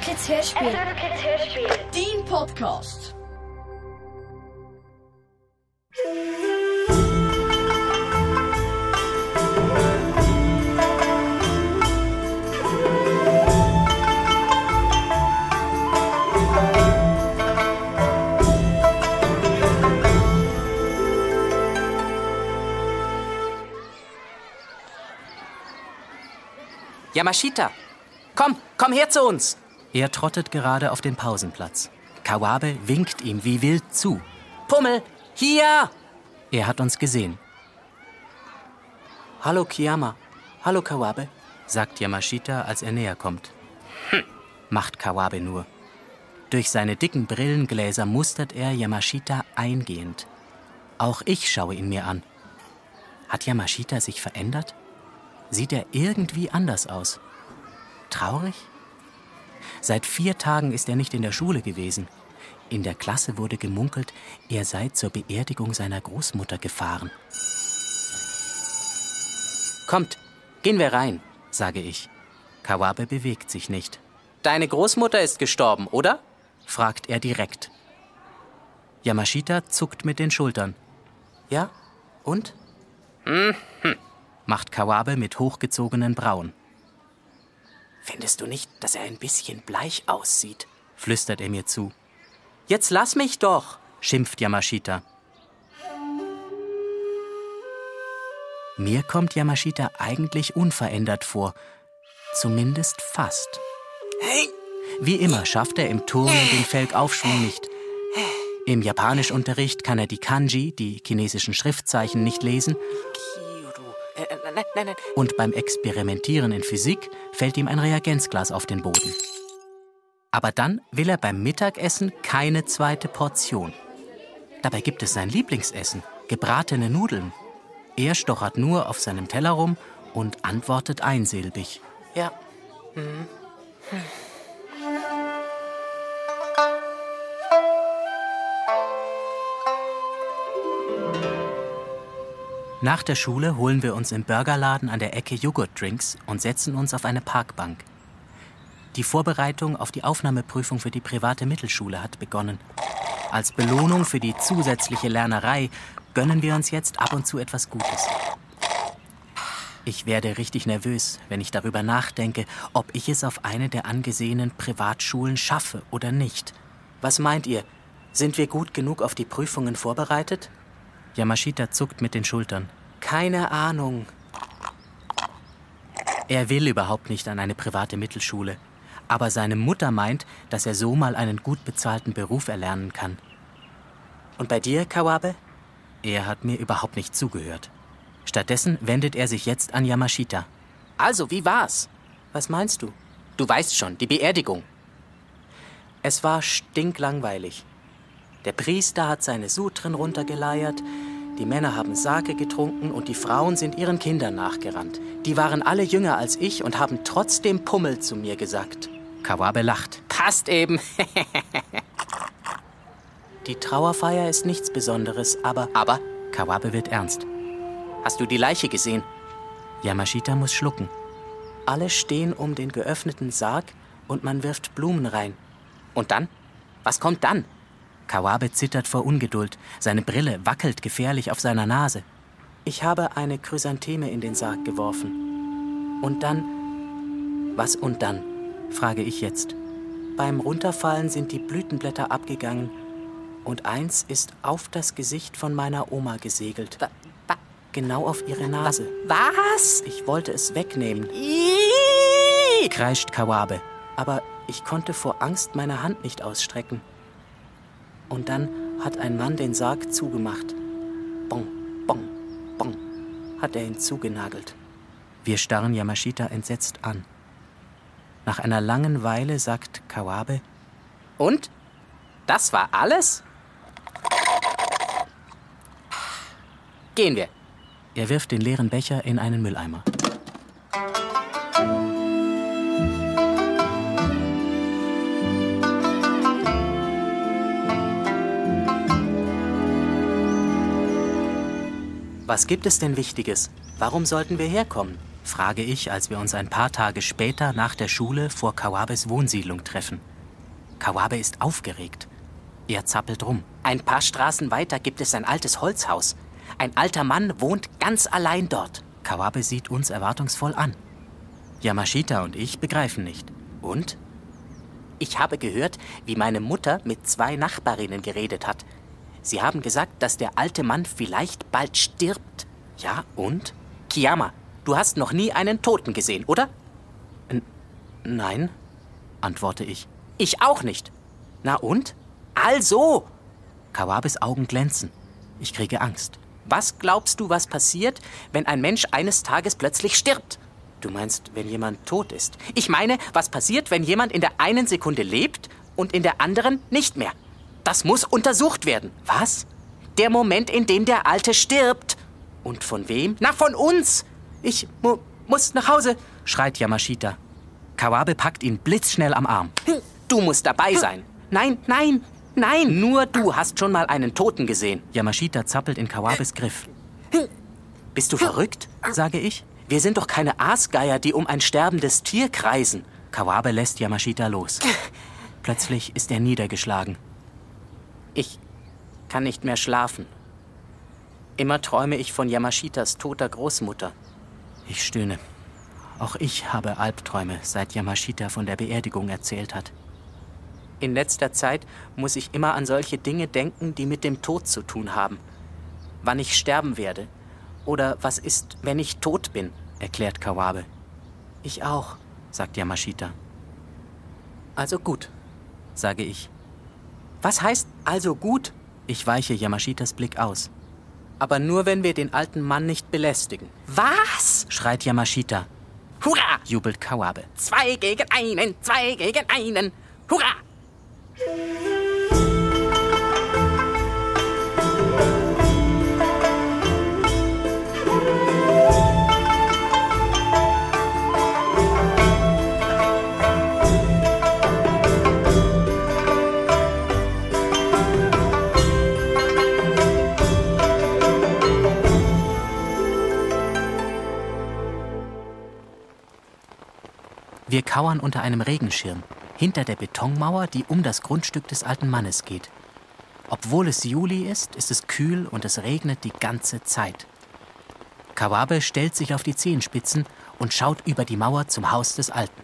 Kids Hörspiel. Kids Hörspiel. Dein Podcast. Yamashita, komm her zu uns! Er trottet gerade auf den Pausenplatz. Kawabe winkt ihm wie wild zu. Pummel, hier! Er hat uns gesehen. Hallo Kiyama, hallo Kawabe, sagt Yamashita, als er näher kommt. Macht Kawabe nur. Durch seine dicken Brillengläser mustert er Yamashita eingehend. Auch ich schaue ihn mir an. Hat Yamashita sich verändert? Sieht er irgendwie anders aus? Traurig? Seit 4 Tagen ist er nicht in der Schule gewesen. In der Klasse wurde gemunkelt, er sei zur Beerdigung seiner Großmutter gefahren. Kommt, gehen wir rein, sage ich. Kawabe bewegt sich nicht. Deine Großmutter ist gestorben, oder? Fragt er direkt. Yamashita zuckt mit den Schultern. Ja? Und? Macht Kawabe mit hochgezogenen Brauen. Findest du nicht, dass er ein bisschen bleich aussieht? Flüstert er mir zu. Jetzt lass mich doch, schimpft Yamashita. Mir kommt Yamashita eigentlich unverändert vor. Zumindest fast. Wie immer schafft er im Turnen den Felgaufschwung nicht. Im Japanischunterricht kann er die Kanji, die chinesischen Schriftzeichen, nicht lesen. Nein. Und beim Experimentieren in Physik fällt ihm ein Reagenzglas auf den Boden. Aber dann will er beim Mittagessen keine zweite Portion. Dabei gibt es sein Lieblingsessen, gebratene Nudeln. Er stochert nur auf seinem Teller rum und antwortet einsilbig. Ja. Nach der Schule holen wir uns im Burgerladen an der Ecke Joghurtdrinks und setzen uns auf eine Parkbank. Die Vorbereitung auf die Aufnahmeprüfung für die private Mittelschule hat begonnen. Als Belohnung für die zusätzliche Lernerei gönnen wir uns jetzt ab und zu etwas Gutes. Ich werde richtig nervös, wenn ich darüber nachdenke, ob ich es auf eine der angesehenen Privatschulen schaffe oder nicht. Was meint ihr? Sind wir gut genug auf die Prüfungen vorbereitet? Yamashita zuckt mit den Schultern. Keine Ahnung. Er will überhaupt nicht an eine private Mittelschule. Aber seine Mutter meint, dass er so mal einen gut bezahlten Beruf erlernen kann. Und bei dir, Kawabe? Er hat mir überhaupt nicht zugehört. Stattdessen wendet er sich jetzt an Yamashita. Also, wie war's? Was meinst du? Du weißt schon, die Beerdigung. Es war stinklangweilig. Der Priester hat seine Sutren runtergeleiert, die Männer haben Sake getrunken und die Frauen sind ihren Kindern nachgerannt. Die waren alle jünger als ich und haben trotzdem Pummel zu mir gesagt. Kawabe lacht. Passt eben. Die Trauerfeier ist nichts Besonderes, aber... Kawabe wird ernst. Hast du die Leiche gesehen? Yamashita muss schlucken. Alle stehen um den geöffneten Sarg und man wirft Blumen rein. Und dann? Was kommt dann? Kawabe zittert vor Ungeduld. Seine Brille wackelt gefährlich auf seiner Nase. Ich habe eine Chrysantheme in den Sarg geworfen. Und dann? Was und dann? Frage ich jetzt. Beim Runterfallen sind die Blütenblätter abgegangen und eins ist auf das Gesicht von meiner Oma gesegelt. Genau auf ihre Nase. Was? Ich wollte es wegnehmen. Kreischt Kawabe. Aber ich konnte vor Angst meine Hand nicht ausstrecken. Und dann hat ein Mann den Sarg zugemacht. Bong, bong, bong, hat er ihn zugenagelt. Wir starren Yamashita entsetzt an. Nach einer langen Weile sagt Kawabe: Und? Das war alles? Gehen wir. Er wirft den leeren Becher in einen Mülleimer. Was gibt es denn Wichtiges? Warum sollten wir herkommen? frage ich, als wir uns ein paar Tage später nach der Schule vor Kawabes Wohnsiedlung treffen. Kawabe ist aufgeregt. Er zappelt rum. Ein paar Straßen weiter gibt es ein altes Holzhaus. Ein alter Mann wohnt ganz allein dort. Kawabe sieht uns erwartungsvoll an. Yamashita und ich begreifen nicht. Und? Ich habe gehört, wie meine Mutter mit 2 Nachbarinnen geredet hat. Sie haben gesagt, dass der alte Mann vielleicht bald stirbt. Ja, und? Kiyama, du hast noch nie einen Toten gesehen, oder? Nein, antworte ich. Ich auch nicht. Na und? Also! Kawabes Augen glänzen. Ich kriege Angst. Was glaubst du, was passiert, wenn ein Mensch eines Tages plötzlich stirbt? Du meinst, wenn jemand tot ist? Ich meine, was passiert, wenn jemand in der einen Sekunde lebt und in der anderen nicht mehr? Das muss untersucht werden. Was? Der Moment, in dem der Alte stirbt. Und von wem? Na, von uns! Ich muss nach Hause, schreit Yamashita. Kawabe packt ihn blitzschnell am Arm. Du musst dabei sein. Nein, nein, nein, nur du hast schon mal einen Toten gesehen. Yamashita zappelt in Kawabes Griff. Bist du verrückt? Sage ich. Wir sind doch keine Aasgeier, die um ein sterbendes Tier kreisen. Kawabe lässt Yamashita los. Plötzlich ist er niedergeschlagen. Ich kann nicht mehr schlafen. Immer träume ich von Yamashitas toter Großmutter. Ich stöhne. Auch ich habe Albträume, seit Yamashita von der Beerdigung erzählt hat. In letzter Zeit muss ich immer an solche Dinge denken, die mit dem Tod zu tun haben. Wann ich sterben werde. Oder was ist, wenn ich tot bin, erklärt Kawabe. Ich auch, sagt Yamashita. Also gut, sage ich. Was heißt also gut? Ich weiche Yamashitas Blick aus. Aber nur, wenn wir den alten Mann nicht belästigen. Was? Schreit Yamashita. Hurra! Jubelt Kawabe. 2 gegen 1, 2 gegen 1. Hurra! Wir kauern unter einem Regenschirm, hinter der Betonmauer, die um das Grundstück des alten Mannes geht. Obwohl es Juli ist, ist es kühl und es regnet die ganze Zeit. Kawabe stellt sich auf die Zehenspitzen und schaut über die Mauer zum Haus des Alten.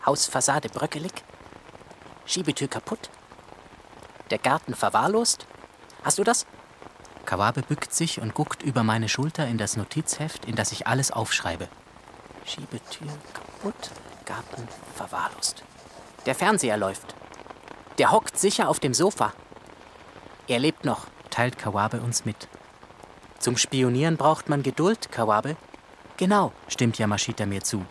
Hausfassade bröckelig, Schiebetür kaputt, der Garten verwahrlost. Hast du das? Kawabe bückt sich und guckt über meine Schulter in das Notizheft, in das ich alles aufschreibe. Schiebetür kaputt, Garten verwahrlost. Der Fernseher läuft. Der hockt sicher auf dem Sofa. Er lebt noch, teilt Kawabe uns mit. Zum Spionieren braucht man Geduld, Kawabe. Genau, stimmt Yamashita mir zu.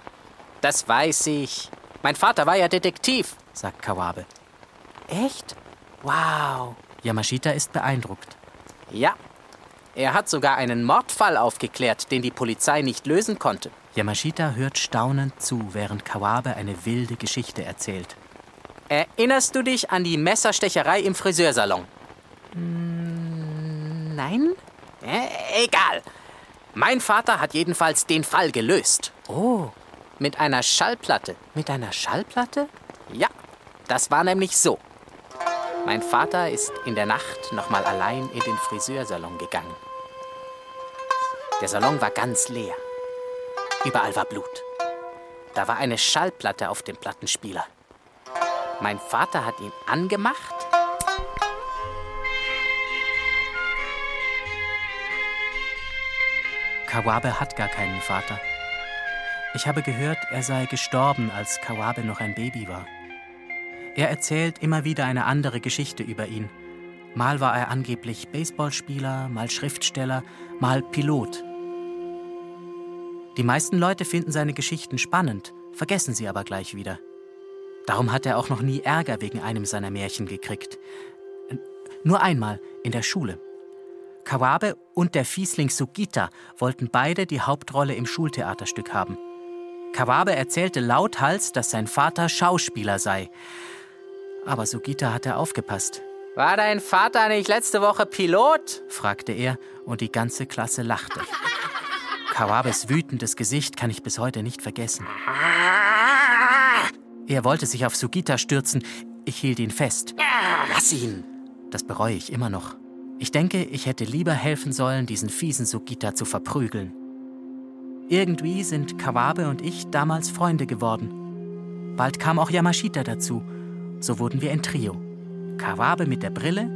Das weiß ich. Mein Vater war ja Detektiv, sagt Kawabe. Echt? Wow. Yamashita ist beeindruckt. Ja, er hat sogar einen Mordfall aufgeklärt, den die Polizei nicht lösen konnte. Yamashita hört staunend zu, während Kawabe eine wilde Geschichte erzählt. Erinnerst du dich an die Messerstecherei im Friseursalon? Nein? Egal. Mein Vater hat jedenfalls den Fall gelöst. Oh, mit einer Schallplatte. Mit einer Schallplatte? Ja, das war nämlich so. Mein Vater ist in der Nacht nochmal allein in den Friseursalon gegangen. Der Salon war ganz leer. Überall war Blut. Da war eine Schallplatte auf dem Plattenspieler. Mein Vater hat ihn angemacht. Kawabe hat gar keinen Vater. Ich habe gehört, er sei gestorben, als Kawabe noch ein Baby war. Er erzählt immer wieder eine andere Geschichte über ihn. Mal war er angeblich Baseballspieler, mal Schriftsteller, mal Pilot. Die meisten Leute finden seine Geschichten spannend, vergessen sie aber gleich wieder. Darum hat er auch noch nie Ärger wegen einem seiner Märchen gekriegt. Nur einmal in der Schule. Kawabe und der Fiesling Sugita wollten beide die Hauptrolle im Schultheaterstück haben. Kawabe erzählte lauthals, dass sein Vater Schauspieler sei. Aber Sugita hatte aufgepasst. War dein Vater nicht letzte Woche Pilot? Fragte er und die ganze Klasse lachte. Kawabes wütendes Gesicht kann ich bis heute nicht vergessen. Er wollte sich auf Sugita stürzen. Ich hielt ihn fest. Lass ihn! Das bereue ich immer noch. Ich denke, ich hätte lieber helfen sollen, diesen fiesen Sugita zu verprügeln. Irgendwie sind Kawabe und ich damals Freunde geworden. Bald kam auch Yamashita dazu. So wurden wir ein Trio. Kawabe mit der Brille,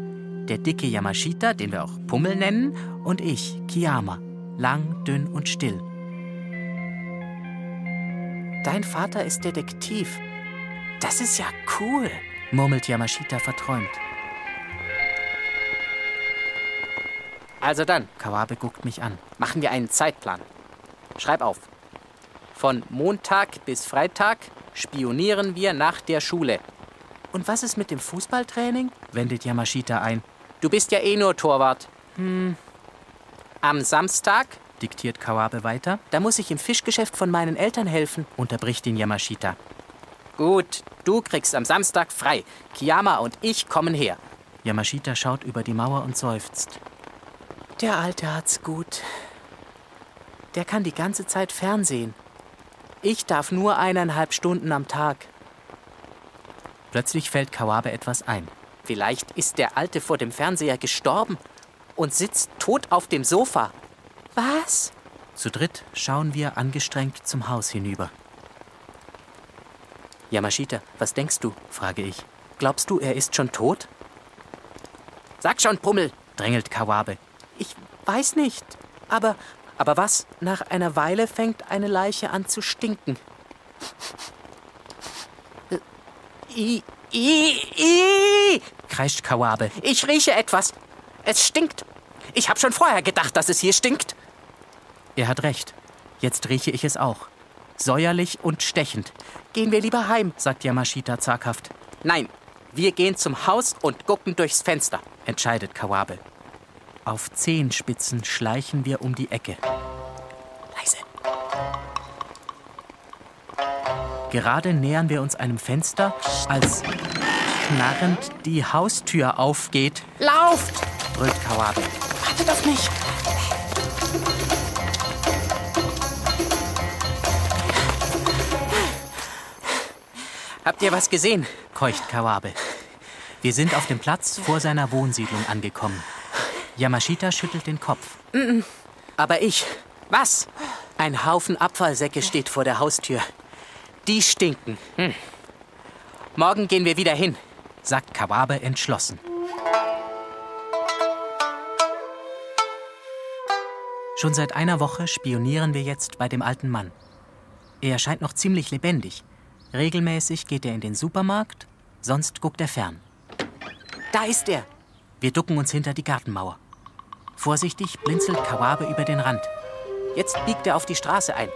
der dicke Yamashita, den wir auch Pummel nennen, und ich, Kiyama, lang, dünn und still. Dein Vater ist Detektiv. Das ist ja cool, murmelt Yamashita verträumt. Also dann, Kawabe guckt mich an. Machen wir einen Zeitplan. Schreib auf. Von Montag bis Freitag spionieren wir nach der Schule. Und was ist mit dem Fußballtraining? Wendet Yamashita ein. Du bist ja eh nur Torwart. Am Samstag, diktiert Kawabe weiter, da muss ich im Fischgeschäft von meinen Eltern helfen, unterbricht ihn Yamashita. Gut, du kriegst am Samstag frei. Kiyama und ich kommen her. Yamashita schaut über die Mauer und seufzt. Der Alte hat's gut. Der kann die ganze Zeit Fernsehen. Ich darf nur 1,5 Stunden am Tag. Plötzlich fällt Kawabe etwas ein. Vielleicht ist der Alte vor dem Fernseher gestorben und sitzt tot auf dem Sofa. Was? Zu dritt schauen wir angestrengt zum Haus hinüber. Yamashita, was denkst du? Frage ich. Glaubst du, er ist schon tot? Sag schon, Pummel, drängelt Kawabe. Ich weiß nicht. Aber was? Nach einer Weile fängt eine Leiche an zu stinken. Kreischt Kawabe. Ich rieche etwas. Es stinkt. Ich habe schon vorher gedacht, dass es hier stinkt. Er hat recht. Jetzt rieche ich es auch. Säuerlich und stechend. Gehen wir lieber heim, sagt Yamashita zaghaft. Nein, wir gehen zum Haus und gucken durchs Fenster, entscheidet Kawabe. Auf Zehenspitzen schleichen wir um die Ecke. Leise. Gerade nähern wir uns einem Fenster, als knarrend die Haustür aufgeht. Lauft! Brüllt Kawabe. Wartet auf mich! Habt ihr was gesehen? Keucht Kawabe. Wir sind auf dem Platz vor seiner Wohnsiedlung angekommen. Yamashita schüttelt den Kopf. Aber ich. Was? Ein Haufen Abfallsäcke steht vor der Haustür. Die stinken. Morgen gehen wir wieder hin, sagt Kawabe entschlossen. Schon seit einer Woche spionieren wir jetzt bei dem alten Mann. Er scheint noch ziemlich lebendig. Regelmäßig geht er in den Supermarkt, sonst guckt er fern. Da ist er! Wir ducken uns hinter die Gartenmauer. Vorsichtig blinzelt Kawabe über den Rand. Jetzt biegt er auf die Straße ein.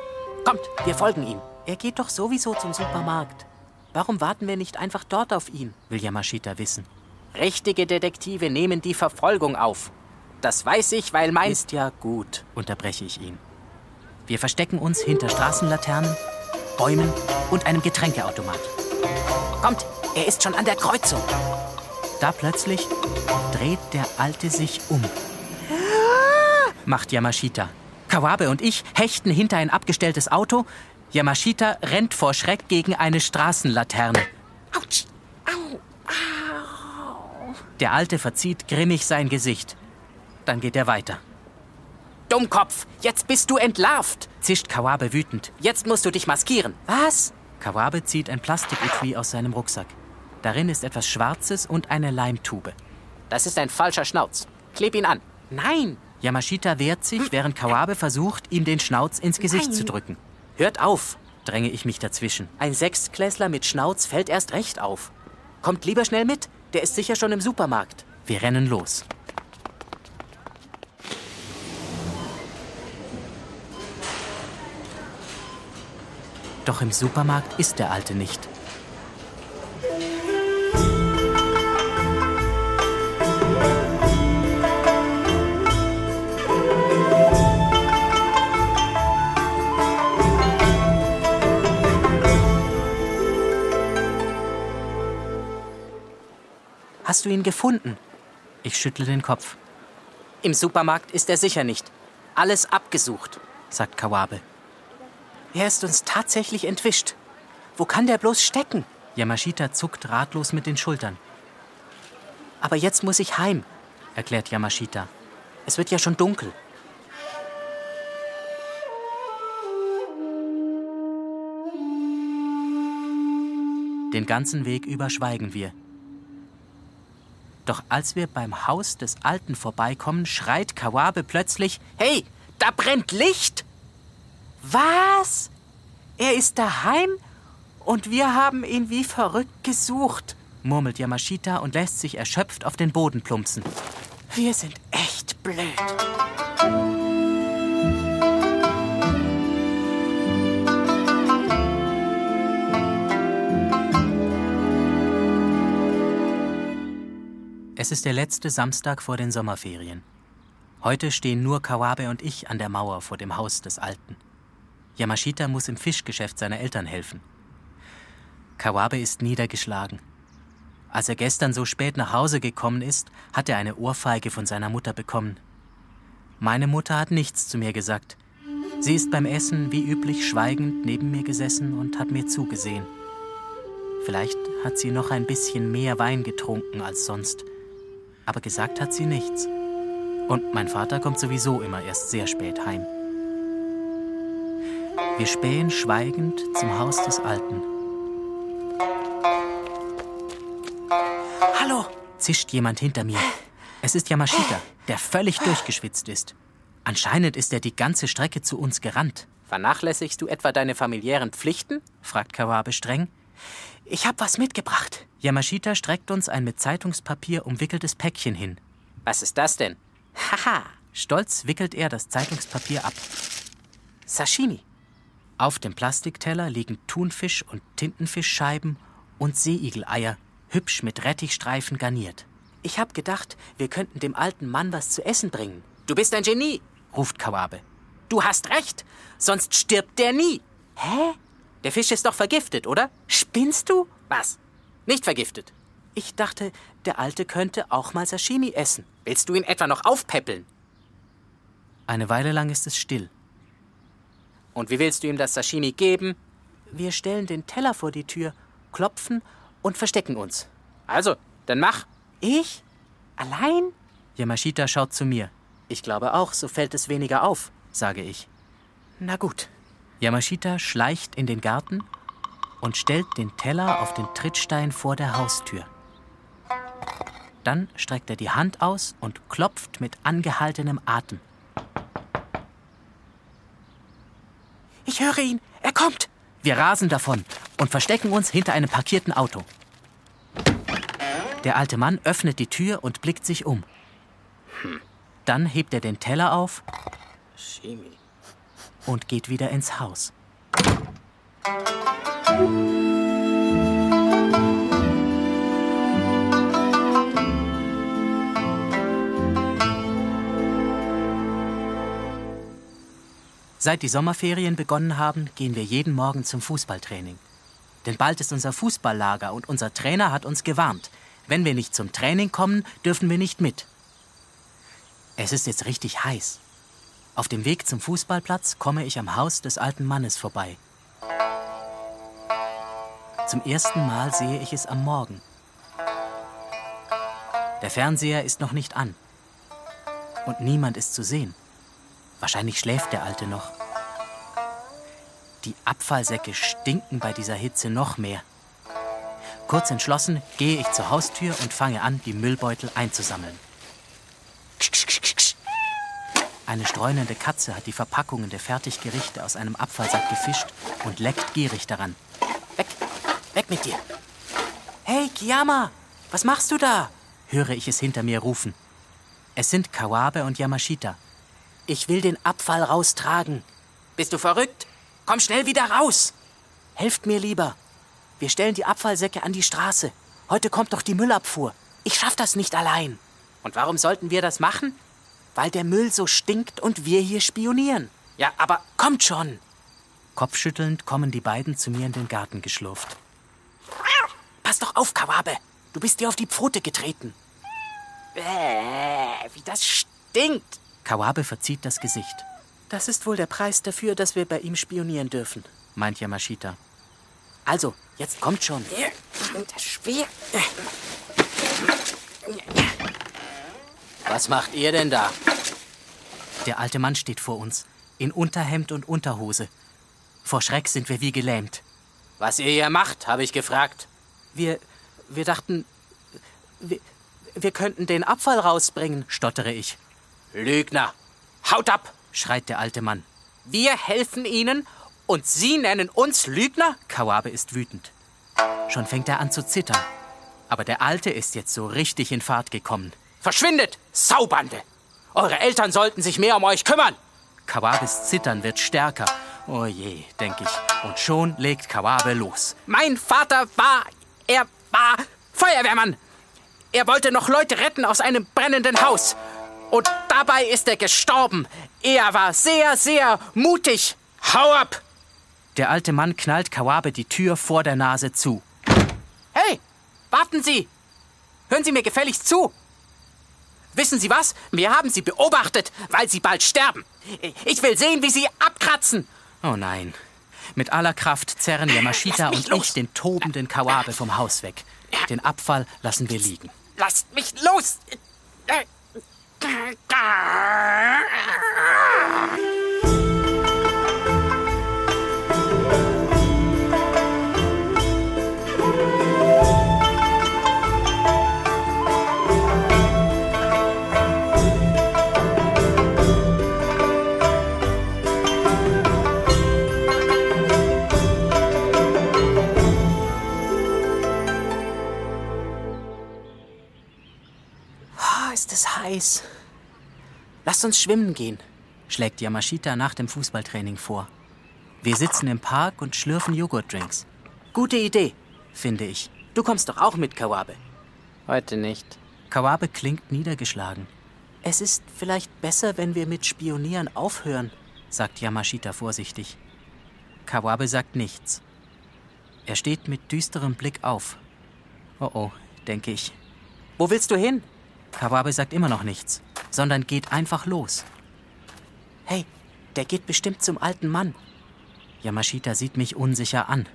Kommt, wir folgen ihm. Er geht doch sowieso zum Supermarkt. Warum warten wir nicht einfach dort auf ihn, will Yamashita wissen. Richtige Detektive nehmen die Verfolgung auf. Das weiß ich, weil mein... Ist ja gut, unterbreche ich ihn. Wir verstecken uns hinter Straßenlaternen, Bäumen und einem Getränkeautomat. Kommt, er ist schon an der Kreuzung. Da plötzlich dreht der Alte sich um. Macht Yamashita. Kawabe und ich hechten hinter ein abgestelltes Auto. Yamashita rennt vor Schreck gegen eine Straßenlaterne. Autsch! Au! Au! Der Alte verzieht grimmig sein Gesicht. Dann geht er weiter. Dummkopf, jetzt bist du entlarvt, zischt Kawabe wütend. Jetzt musst du dich maskieren. Was? Kawabe zieht ein Plastiketui aus seinem Rucksack. Darin ist etwas Schwarzes und eine Leimtube. Das ist ein falscher Schnauz. Kleb ihn an. Nein! Yamashita wehrt sich, während Kawabe versucht, ihm den Schnauz ins Gesicht zu drücken. Hört auf, dränge ich mich dazwischen. Ein Sechstklässler mit Schnauz fällt erst recht auf. Kommt lieber schnell mit, der ist sicher schon im Supermarkt. Wir rennen los. Doch im Supermarkt ist der Alte nicht. Hast du ihn gefunden? Ich schüttle den Kopf. Im Supermarkt ist er sicher nicht. Alles abgesucht. sagt Kawabe. Er ist uns tatsächlich entwischt. Wo kann der bloß stecken? Yamashita zuckt ratlos mit den Schultern. Aber jetzt muss ich heim, erklärt Yamashita. Es wird ja schon dunkel. Den ganzen Weg über schweigen wir. Doch als wir beim Haus des Alten vorbeikommen, schreit Kawabe plötzlich: Hey, da brennt Licht! Was? Er ist daheim? Und wir haben ihn wie verrückt gesucht, murmelt Yamashita und lässt sich erschöpft auf den Boden plumpsen. Wir sind echt blöd. Es ist der letzte Samstag vor den Sommerferien. Heute stehen nur Kawabe und ich an der Mauer vor dem Haus des Alten. Yamashita muss im Fischgeschäft seiner Eltern helfen. Kawabe ist niedergeschlagen. Als er gestern so spät nach Hause gekommen ist, hat er eine Ohrfeige von seiner Mutter bekommen. Meine Mutter hat nichts zu mir gesagt. Sie ist beim Essen wie üblich schweigend neben mir gesessen und hat mir zugesehen. Vielleicht hat sie noch ein bisschen mehr Wein getrunken als sonst. Aber gesagt hat sie nichts. Und mein Vater kommt sowieso immer erst sehr spät heim. Wir spähen schweigend zum Haus des Alten. Hallo, zischt jemand hinter mir. Es ist Yamashita, der völlig durchgeschwitzt ist. Anscheinend ist er die ganze Strecke zu uns gerannt. Vernachlässigst du etwa deine familiären Pflichten? Fragt Kawabe streng. Ich hab was mitgebracht. Yamashita streckt uns ein mit Zeitungspapier umwickeltes Päckchen hin. Was ist das denn? Haha! Stolz wickelt er das Zeitungspapier ab. Sashimi. Auf dem Plastikteller liegen Thunfisch und Tintenfischscheiben und Seeigeleier, hübsch mit Rettichstreifen garniert. Ich hab gedacht, wir könnten dem alten Mann was zu essen bringen. Du bist ein Genie, ruft Kawabe. Du hast recht, sonst stirbt der nie. Hä? Der Fisch ist doch vergiftet, oder? Spinnst du? Was? Nicht vergiftet. Ich dachte, der Alte könnte auch mal Sashimi essen. Willst du ihn etwa noch aufpäppeln? Eine Weile lang ist es still. Und wie willst du ihm das Sashimi geben? Wir stellen den Teller vor die Tür, klopfen und verstecken uns. Also, dann mach. Ich? Allein? Yamashita schaut zu mir. Ich glaube auch, so fällt es weniger auf, sage ich. Na gut. Yamashita schleicht in den Garten und stellt den Teller auf den Trittstein vor der Haustür. Dann streckt er die Hand aus und klopft mit angehaltenem Atem. Ich höre ihn, er kommt! Wir rasen davon und verstecken uns hinter einem parkierten Auto. Der alte Mann öffnet die Tür und blickt sich um. Dann hebt er den Teller auf und geht wieder ins Haus. Seit die Sommerferien begonnen haben, gehen wir jeden Morgen zum Fußballtraining. Denn bald ist unser Fußballlager und unser Trainer hat uns gewarnt. Wenn wir nicht zum Training kommen, dürfen wir nicht mit. Es ist jetzt richtig heiß. Auf dem Weg zum Fußballplatz komme ich am Haus des alten Mannes vorbei. Zum ersten Mal sehe ich es am Morgen. Der Fernseher ist noch nicht an. Und niemand ist zu sehen. Wahrscheinlich schläft der Alte noch. Die Abfallsäcke stinken bei dieser Hitze noch mehr. Kurz entschlossen gehe ich zur Haustür und fange an, die Müllbeutel einzusammeln. Eine streunende Katze hat die Verpackungen der Fertiggerichte aus einem Abfallsack gefischt und leckt gierig daran. Weg, weg mit dir! Hey, Kiyama, was machst du da? Höre ich es hinter mir rufen. Es sind Kawabe und Yamashita. Ich will den Abfall raustragen. Bist du verrückt? Komm schnell wieder raus! Helft mir lieber. Wir stellen die Abfallsäcke an die Straße. Heute kommt doch die Müllabfuhr. Ich schaff das nicht allein. Und warum sollten wir das machen? Weil der Müll so stinkt und wir hier spionieren. Ja, aber kommt schon! Kopfschüttelnd kommen die beiden zu mir in den Garten geschlurft. Pass doch auf, Kawabe! Du bist dir auf die Pfote getreten. Wie das stinkt! Kawabe verzieht das Gesicht. Das ist wohl der Preis dafür, dass wir bei ihm spionieren dürfen, meint Yamashita. Also, jetzt kommt schon. Das Schwer. Was macht ihr denn da? Der alte Mann steht vor uns, in Unterhemd und Unterhose. Vor Schreck sind wir wie gelähmt. Was ihr hier macht, habe ich gefragt. Wir dachten, wir könnten den Abfall rausbringen, stottere ich. Lügner! Haut ab! Schreit der alte Mann. Wir helfen Ihnen und Sie nennen uns Lügner? Kawabe ist wütend. Schon fängt er an zu zittern. Aber der Alte ist jetzt so richtig in Fahrt gekommen. Verschwindet, Saubande! Eure Eltern sollten sich mehr um euch kümmern! Kawabes Zittern wird stärker. Oh je, denke ich. Und schon legt Kawabe los. Mein Vater war Feuerwehrmann. Er wollte noch Leute retten aus einem brennenden Haus. Und dabei ist er gestorben. Er war sehr, sehr mutig. Hau ab! Der alte Mann knallt Kawabe die Tür vor der Nase zu. Hey, warten Sie! Hören Sie mir gefälligst zu! Wissen Sie was? Wir haben Sie beobachtet, weil Sie bald sterben. Ich will sehen, wie Sie abkratzen. Oh nein. Mit aller Kraft zerren Yamashita und ich den tobenden Kawabe vom Haus weg. Den Abfall lassen wir liegen. Lasst mich los! Ist es heiß. Lasst uns schwimmen gehen, schlägt Yamashita nach dem Fußballtraining vor. Wir sitzen im Park und schlürfen Joghurtdrinks. Gute Idee, finde ich. Du kommst doch auch mit, Kawabe. Heute nicht. Kawabe klingt niedergeschlagen. Es ist vielleicht besser, wenn wir mit Spionieren aufhören, sagt Yamashita vorsichtig. Kawabe sagt nichts. Er steht mit düsterem Blick auf. Oh oh, denke ich. Wo willst du hin? Kawabe sagt immer noch nichts, sondern geht einfach los. Hey, der geht bestimmt zum alten Mann. Yamashita sieht mich unsicher an.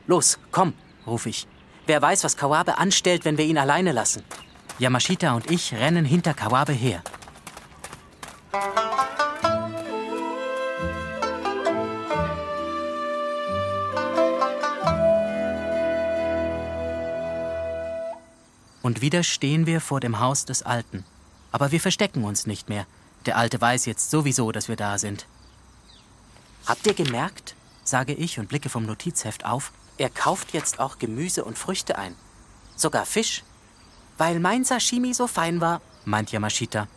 Los, komm, rufe ich. Wer weiß, was Kawabe anstellt, wenn wir ihn alleine lassen. Yamashita und ich rennen hinter Kawabe her. Und wieder stehen wir vor dem Haus des Alten. Aber wir verstecken uns nicht mehr. Der Alte weiß jetzt sowieso, dass wir da sind. Habt ihr gemerkt, sage ich und blicke vom Notizheft auf, er kauft jetzt auch Gemüse und Früchte ein. Sogar Fisch. Weil mein Sashimi so fein war, meint Yamashita.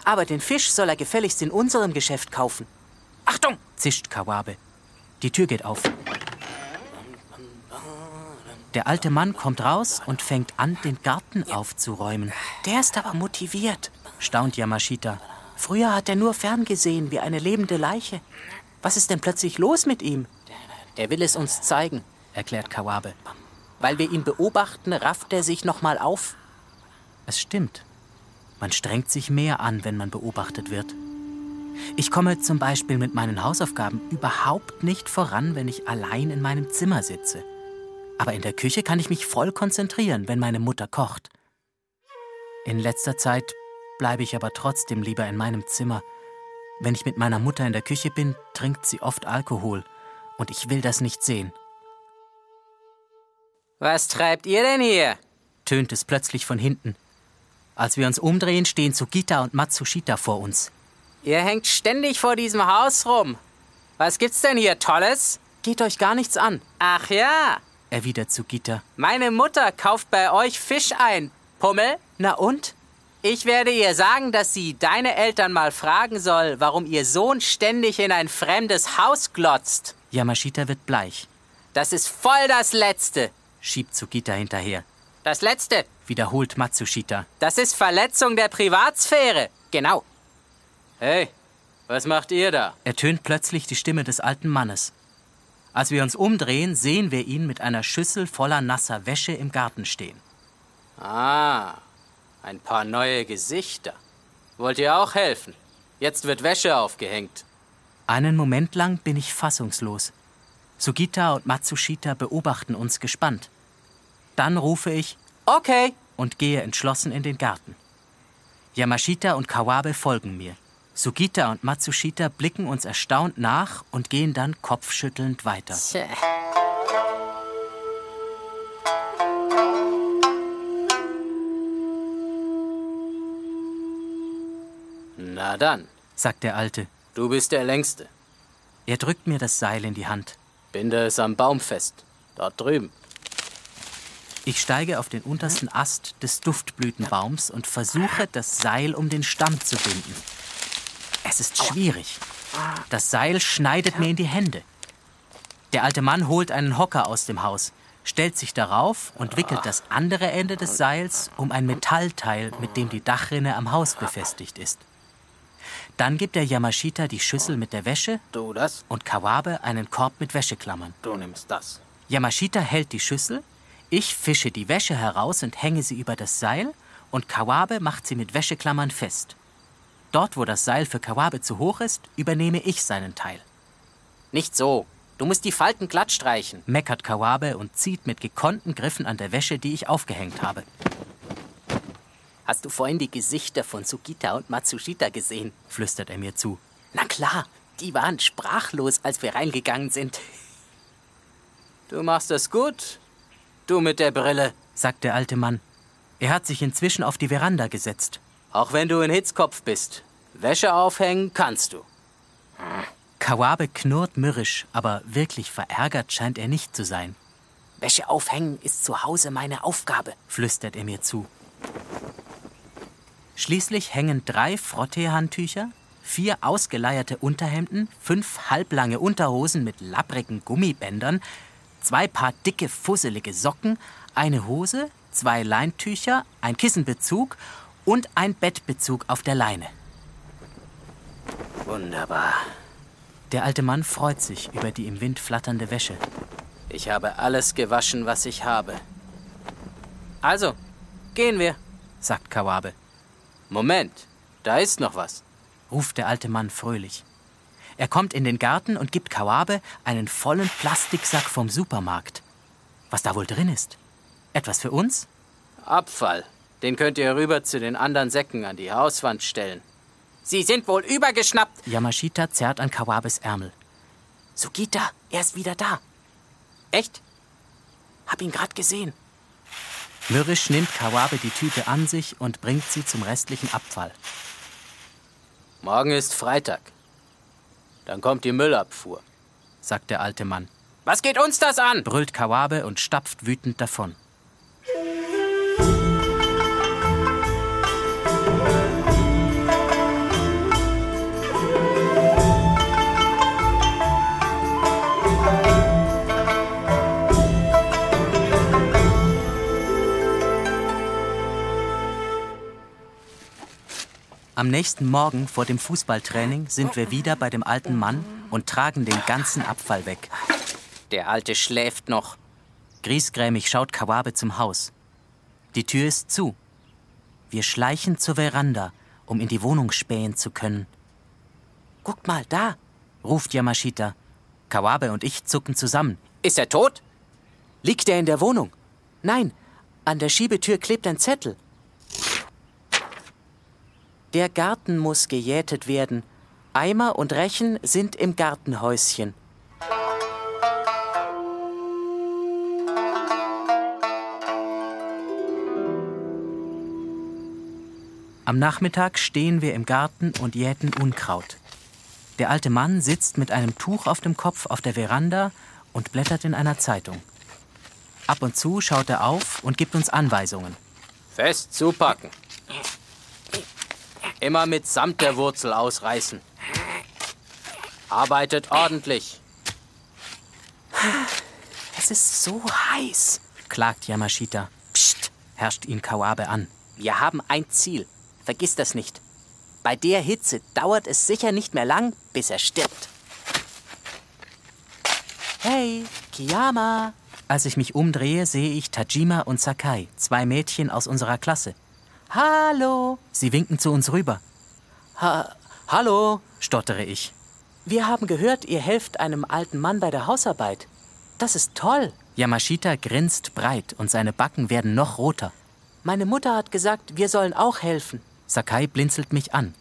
Aber den Fisch soll er gefälligst in unserem Geschäft kaufen. Achtung, zischt Kawabe. Die Tür geht auf. Der alte Mann kommt raus und fängt an, den Garten aufzuräumen. Der ist aber motiviert, staunt Yamashita. Früher hat er nur ferngesehen wie eine lebende Leiche. Was ist denn plötzlich los mit ihm? Er will es uns zeigen, erklärt Kawabe. Weil wir ihn beobachten, rafft er sich noch mal auf. Es stimmt. Man strengt sich mehr an, wenn man beobachtet wird. Ich komme zum Beispiel mit meinen Hausaufgaben überhaupt nicht voran, wenn ich allein in meinem Zimmer sitze. Aber in der Küche kann ich mich voll konzentrieren, wenn meine Mutter kocht. In letzter Zeit bleibe ich aber trotzdem lieber in meinem Zimmer. Wenn ich mit meiner Mutter in der Küche bin, trinkt sie oft Alkohol. Und ich will das nicht sehen. Was treibt ihr denn hier? Tönt es plötzlich von hinten. Als wir uns umdrehen, stehen Sugita und Matsushita vor uns. Ihr hängt ständig vor diesem Haus rum. Was gibt's denn hier Tolles? Geht euch gar nichts an. Ach ja, erwidert Sugita. Meine Mutter kauft bei euch Fisch ein. Pummel? Na und? Ich werde ihr sagen, dass sie deine Eltern mal fragen soll, warum ihr Sohn ständig in ein fremdes Haus glotzt. Yamashita wird bleich. Das ist voll das Letzte, schiebt Sugita hinterher. Das Letzte, wiederholt Matsushita. Das ist Verletzung der Privatsphäre. Genau. Hey, was macht ihr da? Ertönt plötzlich die Stimme des alten Mannes. Als wir uns umdrehen, sehen wir ihn mit einer Schüssel voller nasser Wäsche im Garten stehen. Ah, ein paar neue Gesichter. Wollt ihr auch helfen? Jetzt wird Wäsche aufgehängt. Einen Moment lang bin ich fassungslos. Sugita und Matsushita beobachten uns gespannt. Dann rufe ich »Okay« und gehe entschlossen in den Garten. Yamashita und Kawabe folgen mir. Sugita und Matsushita blicken uns erstaunt nach und gehen dann kopfschüttelnd weiter. Tja. Na dann, sagt der Alte, du bist der Längste. Er drückt mir das Seil in die Hand. Binde es am Baum fest, dort drüben. Ich steige auf den untersten Ast des Duftblütenbaums und versuche, das Seil um den Stamm zu binden. Es ist schwierig. Das Seil schneidet mir in die Hände. Der alte Mann holt einen Hocker aus dem Haus, stellt sich darauf und wickelt das andere Ende des Seils um ein Metallteil, mit dem die Dachrinne am Haus befestigt ist. Dann gibt er Yamashita die Schüssel mit der Wäsche Du das? und Kawabe einen Korb mit Wäscheklammern. Du nimmst das. Yamashita hält die Schüssel, ich fische die Wäsche heraus und hänge sie über das Seil und Kawabe macht sie mit Wäscheklammern fest. Dort, wo das Seil für Kawabe zu hoch ist, übernehme ich seinen Teil. Nicht so. Du musst die Falten glatt streichen. Meckert Kawabe und zieht mit gekonnten Griffen an der Wäsche, die ich aufgehängt habe. Hast du vorhin die Gesichter von Sugita und Matsushita gesehen? Flüstert er mir zu. Na klar, die waren sprachlos, als wir reingegangen sind. Du machst es gut, du mit der Brille, sagt der alte Mann. Er hat sich inzwischen auf die Veranda gesetzt. Auch wenn du ein Hitzkopf bist, Wäsche aufhängen kannst du. Kawabe knurrt mürrisch, aber wirklich verärgert scheint er nicht zu sein. Wäsche aufhängen ist zu Hause meine Aufgabe, flüstert er mir zu. Schließlich hängen 3 Frotteehandtücher, 4 ausgeleierte Unterhemden, 5 halblange Unterhosen mit lapprigen Gummibändern, 2 Paar dicke, fusselige Socken, eine Hose, 2 Leintücher, ein Kissenbezug und ein Bettbezug auf der Leine. Wunderbar. Der alte Mann freut sich über die im Wind flatternde Wäsche. Ich habe alles gewaschen, was ich habe. Also, gehen wir, sagt Kawabe. Moment, da ist noch was, ruft der alte Mann fröhlich. Er kommt in den Garten und gibt Kawabe einen vollen Plastiksack vom Supermarkt. Was da wohl drin ist? Etwas für uns? Abfall. Den könnt ihr rüber zu den anderen Säcken an die Hauswand stellen. Sie sind wohl übergeschnappt. Yamashita zerrt an Kawabes Ärmel. Sugita, er ist wieder da. Echt? Hab ihn gerade gesehen. Mürrisch nimmt Kawabe die Tüte an sich und bringt sie zum restlichen Abfall. Morgen ist Freitag. Dann kommt die Müllabfuhr, sagt der alte Mann. Was geht uns das an? Brüllt Kawabe und stapft wütend davon. Am nächsten Morgen vor dem Fußballtraining sind wir wieder bei dem alten Mann und tragen den ganzen Abfall weg. Der Alte schläft noch. Griesgrämig schaut Kawabe zum Haus. Die Tür ist zu. Wir schleichen zur Veranda, um in die Wohnung spähen zu können. Guck mal, da, ruft Yamashita. Kawabe und ich zucken zusammen. Ist er tot? Liegt er in der Wohnung? Nein, an der Schiebetür klebt ein Zettel. Der Garten muss gejätet werden. Eimer und Rechen sind im Gartenhäuschen. Am Nachmittag stehen wir im Garten und jäten Unkraut. Der alte Mann sitzt mit einem Tuch auf dem Kopf auf der Veranda und blättert in einer Zeitung. Ab und zu schaut er auf und gibt uns Anweisungen. Fest zupacken. Immer mit Samt der Wurzel ausreißen. Arbeitet ordentlich. Es ist so heiß, klagt Yamashita. Psst, herrscht ihn Kawabe an. Wir haben ein Ziel. Vergiss das nicht. Bei der Hitze dauert es sicher nicht mehr lang, bis er stirbt. Hey, Kiyama! Als ich mich umdrehe, sehe ich Tajima und Sakai, 2 Mädchen aus unserer Klasse. Hallo! Sie winken zu uns rüber. Hallo, stottere ich. Wir haben gehört, ihr helft einem alten Mann bei der Hausarbeit. Das ist toll. Yamashita grinst breit und seine Backen werden noch roter. Meine Mutter hat gesagt, wir sollen auch helfen. Sakai blinzelt mich an.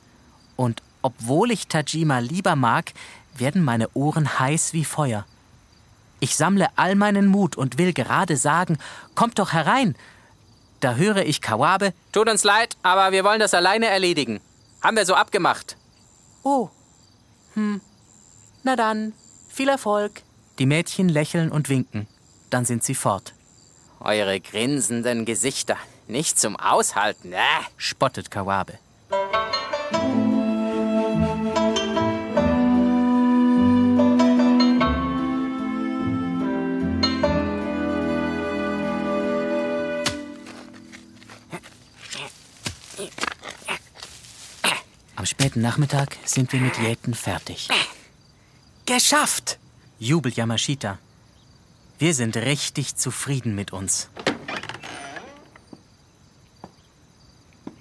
Und obwohl ich Tajima lieber mag, werden meine Ohren heiß wie Feuer. Ich sammle all meinen Mut und will gerade sagen, kommt doch herein. Da höre ich Kawabe. Tut uns leid, aber wir wollen das alleine erledigen. Haben wir so abgemacht. Oh. Na dann, viel Erfolg. Die Mädchen lächeln und winken. Dann sind sie fort. Eure grinsenden Gesichter. Nicht zum Aushalten, spottet Kawabe. Am späten Nachmittag sind wir mit Jäten fertig. Geschafft! Jubelt Yamashita. Wir sind richtig zufrieden mit uns.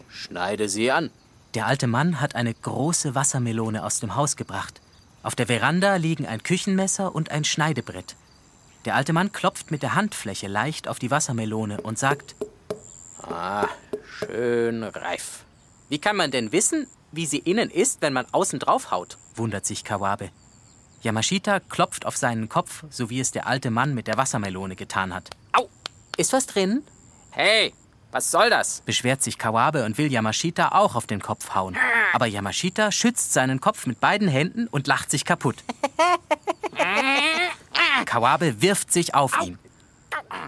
Schneide sie an. Der alte Mann hat eine große Wassermelone aus dem Haus gebracht. Auf der Veranda liegen ein Küchenmesser und ein Schneidebrett. Der alte Mann klopft mit der Handfläche leicht auf die Wassermelone und sagt: Ah, schön reif. Wie kann man denn wissen, wie sie innen ist, wenn man außen drauf haut? Wundert sich Kawabe. Yamashita klopft auf seinen Kopf, so wie es der alte Mann mit der Wassermelone getan hat. Au! Ist was drin? Hey, was soll das? Beschwert sich Kawabe und will Yamashita auch auf den Kopf hauen. Aber Yamashita schützt seinen Kopf mit beiden Händen und lacht sich kaputt. Kawabe wirft sich auf ihn.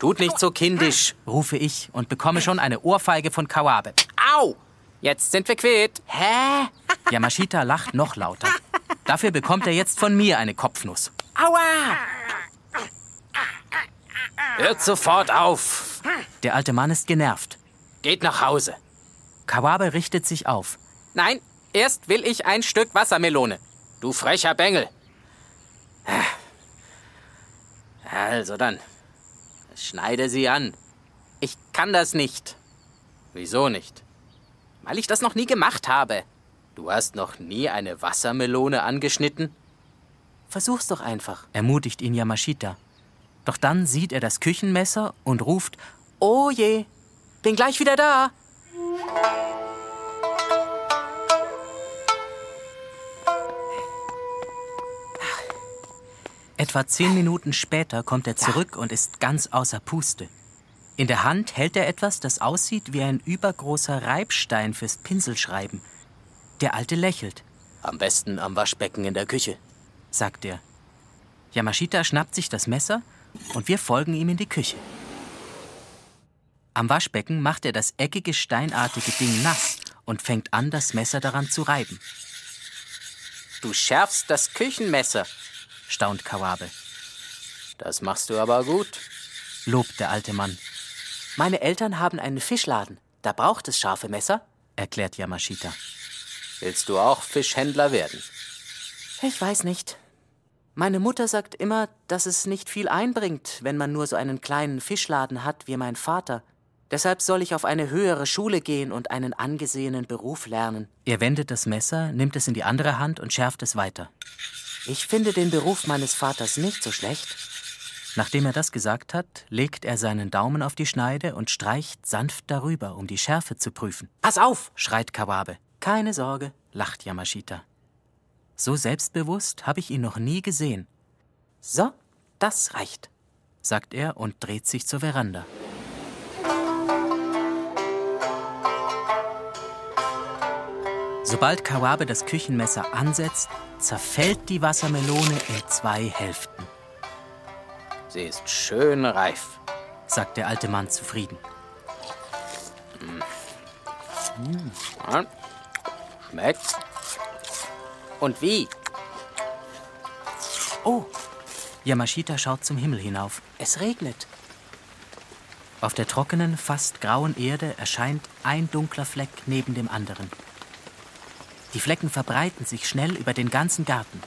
Tut nicht so kindisch, rufe ich und bekomme schon eine Ohrfeige von Kawabe. Au! Jetzt sind wir quitt. Hä? Yamashita lacht noch lauter. Dafür bekommt er jetzt von mir eine Kopfnuss. Aua! Hört sofort auf. Der alte Mann ist genervt. Geht nach Hause. Kawabe richtet sich auf. Nein, erst will ich ein Stück Wassermelone. Du frecher Bengel. Also dann, schneide sie an. Ich kann das nicht. Wieso nicht? Weil ich das noch nie gemacht habe. Du hast noch nie eine Wassermelone angeschnitten? Versuch's doch einfach, ermutigt ihn Yamashita. Doch dann sieht er das Küchenmesser und ruft: Oh je, bin gleich wieder da. Etwa 10 Minuten später kommt er zurück und ist ganz außer Puste. In der Hand hält er etwas, das aussieht wie ein übergroßer Reibstein fürs Pinselschreiben. Der Alte lächelt. Am besten am Waschbecken in der Küche, sagt er. Yamashita schnappt sich das Messer und wir folgen ihm in die Küche. Am Waschbecken macht er das eckige, steinartige Ding nass und fängt an, das Messer daran zu reiben. Du schärfst das Küchenmesser, staunt Kawabe. Das machst du aber gut, lobt der alte Mann. Meine Eltern haben einen Fischladen. Da braucht es scharfe Messer, erklärt Yamashita. Willst du auch Fischhändler werden? Ich weiß nicht. Meine Mutter sagt immer, dass es nicht viel einbringt, wenn man nur so einen kleinen Fischladen hat wie mein Vater. Deshalb soll ich auf eine höhere Schule gehen und einen angesehenen Beruf lernen. Er wendet das Messer, nimmt es in die andere Hand und schärft es weiter. Ich finde den Beruf meines Vaters nicht so schlecht. Nachdem er das gesagt hat, legt er seinen Daumen auf die Schneide und streicht sanft darüber, um die Schärfe zu prüfen. Pass auf, schreit Kawabe. Keine Sorge, lacht Yamashita. So selbstbewusst habe ich ihn noch nie gesehen. So, das reicht, sagt er und dreht sich zur Veranda. Sobald Kawabe das Küchenmesser ansetzt, zerfällt die Wassermelone in 2 Hälften. Sie ist schön reif, sagt der alte Mann zufrieden. Schmeckt's? Und wie? Oh, Yamashita schaut zum Himmel hinauf. Es regnet. Auf der trockenen, fast grauen Erde erscheint ein dunkler Fleck neben dem anderen. Die Flecken verbreiten sich schnell über den ganzen Garten.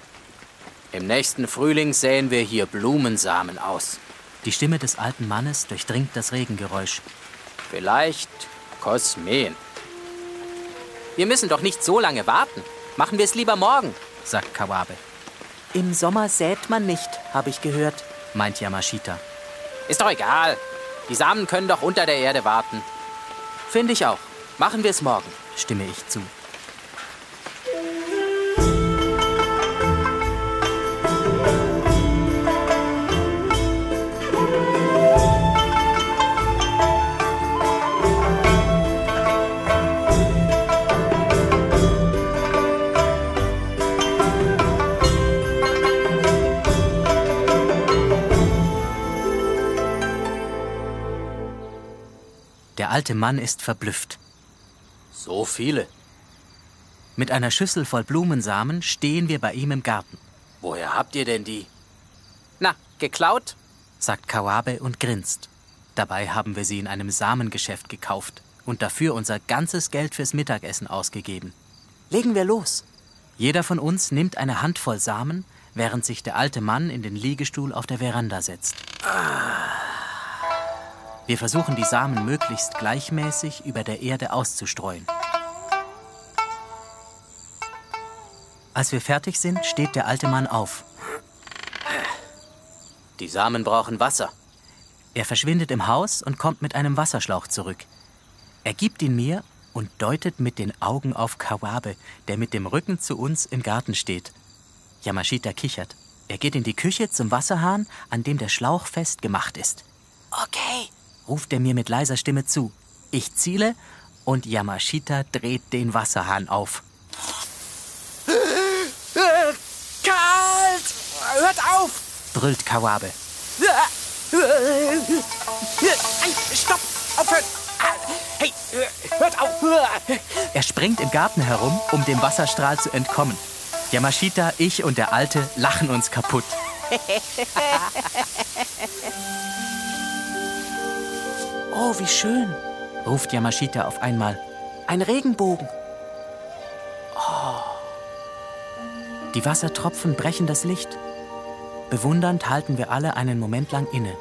Im nächsten Frühling säen wir hier Blumensamen aus. Die Stimme des alten Mannes durchdringt das Regengeräusch. Vielleicht Kosmeen. Wir müssen doch nicht so lange warten. Machen wir es lieber morgen, sagt Kawabe. Im Sommer sät man nicht, habe ich gehört, meint Yamashita. Ist doch egal. Die Samen können doch unter der Erde warten. Finde ich auch. Machen wir es morgen, stimme ich zu. Der alte Mann ist verblüfft. So viele? Mit einer Schüssel voll Blumensamen stehen wir bei ihm im Garten. Woher habt ihr denn die? Na, geklaut? Sagt Kawabe und grinst. Dabei haben wir sie in einem Samengeschäft gekauft und dafür unser ganzes Geld fürs Mittagessen ausgegeben. Legen wir los. Jeder von uns nimmt eine Handvoll Samen, während sich der alte Mann in den Liegestuhl auf der Veranda setzt. Wir versuchen, die Samen möglichst gleichmäßig über der Erde auszustreuen. Als wir fertig sind, steht der alte Mann auf. Die Samen brauchen Wasser. Er verschwindet im Haus und kommt mit einem Wasserschlauch zurück. Er gibt ihn mir und deutet mit den Augen auf Kawabe, der mit dem Rücken zu uns im Garten steht. Yamashita kichert. Er geht in die Küche zum Wasserhahn, an dem der Schlauch festgemacht ist. Okay, ruft er mir mit leiser Stimme zu. Ich ziele und Yamashita dreht den Wasserhahn auf. Kalt! Hört auf! Brüllt Kawabe. Stopp! Aufhören! Hey, hört auf! Er springt im Garten herum, um dem Wasserstrahl zu entkommen. Yamashita, ich und der Alte lachen uns kaputt. Oh, wie schön, ruft Yamashita auf einmal. Ein Regenbogen. Oh. Die Wassertropfen brechen das Licht. Bewundernd halten wir alle einen Moment lang inne.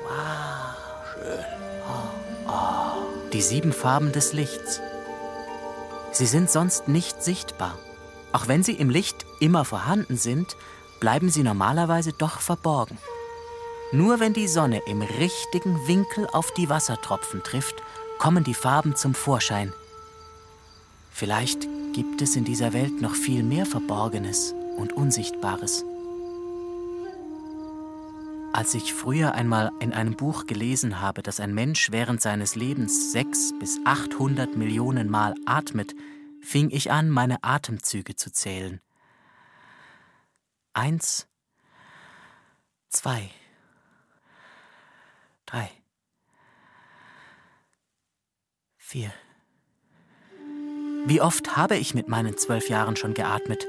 Wow. Schön. Oh. Die 7 Farben des Lichts. Sie sind sonst nicht sichtbar. Auch wenn sie im Licht immer vorhanden sind, bleiben sie normalerweise doch verborgen. Nur wenn die Sonne im richtigen Winkel auf die Wassertropfen trifft, kommen die Farben zum Vorschein. Vielleicht gibt es in dieser Welt noch viel mehr Verborgenes und Unsichtbares. Als ich früher einmal in einem Buch gelesen habe, dass ein Mensch während seines Lebens 600 bis 800 Millionen Mal atmet, fing ich an, meine Atemzüge zu zählen. 1, 2, 3, 4. Wie oft habe ich mit meinen 12 Jahren schon geatmet?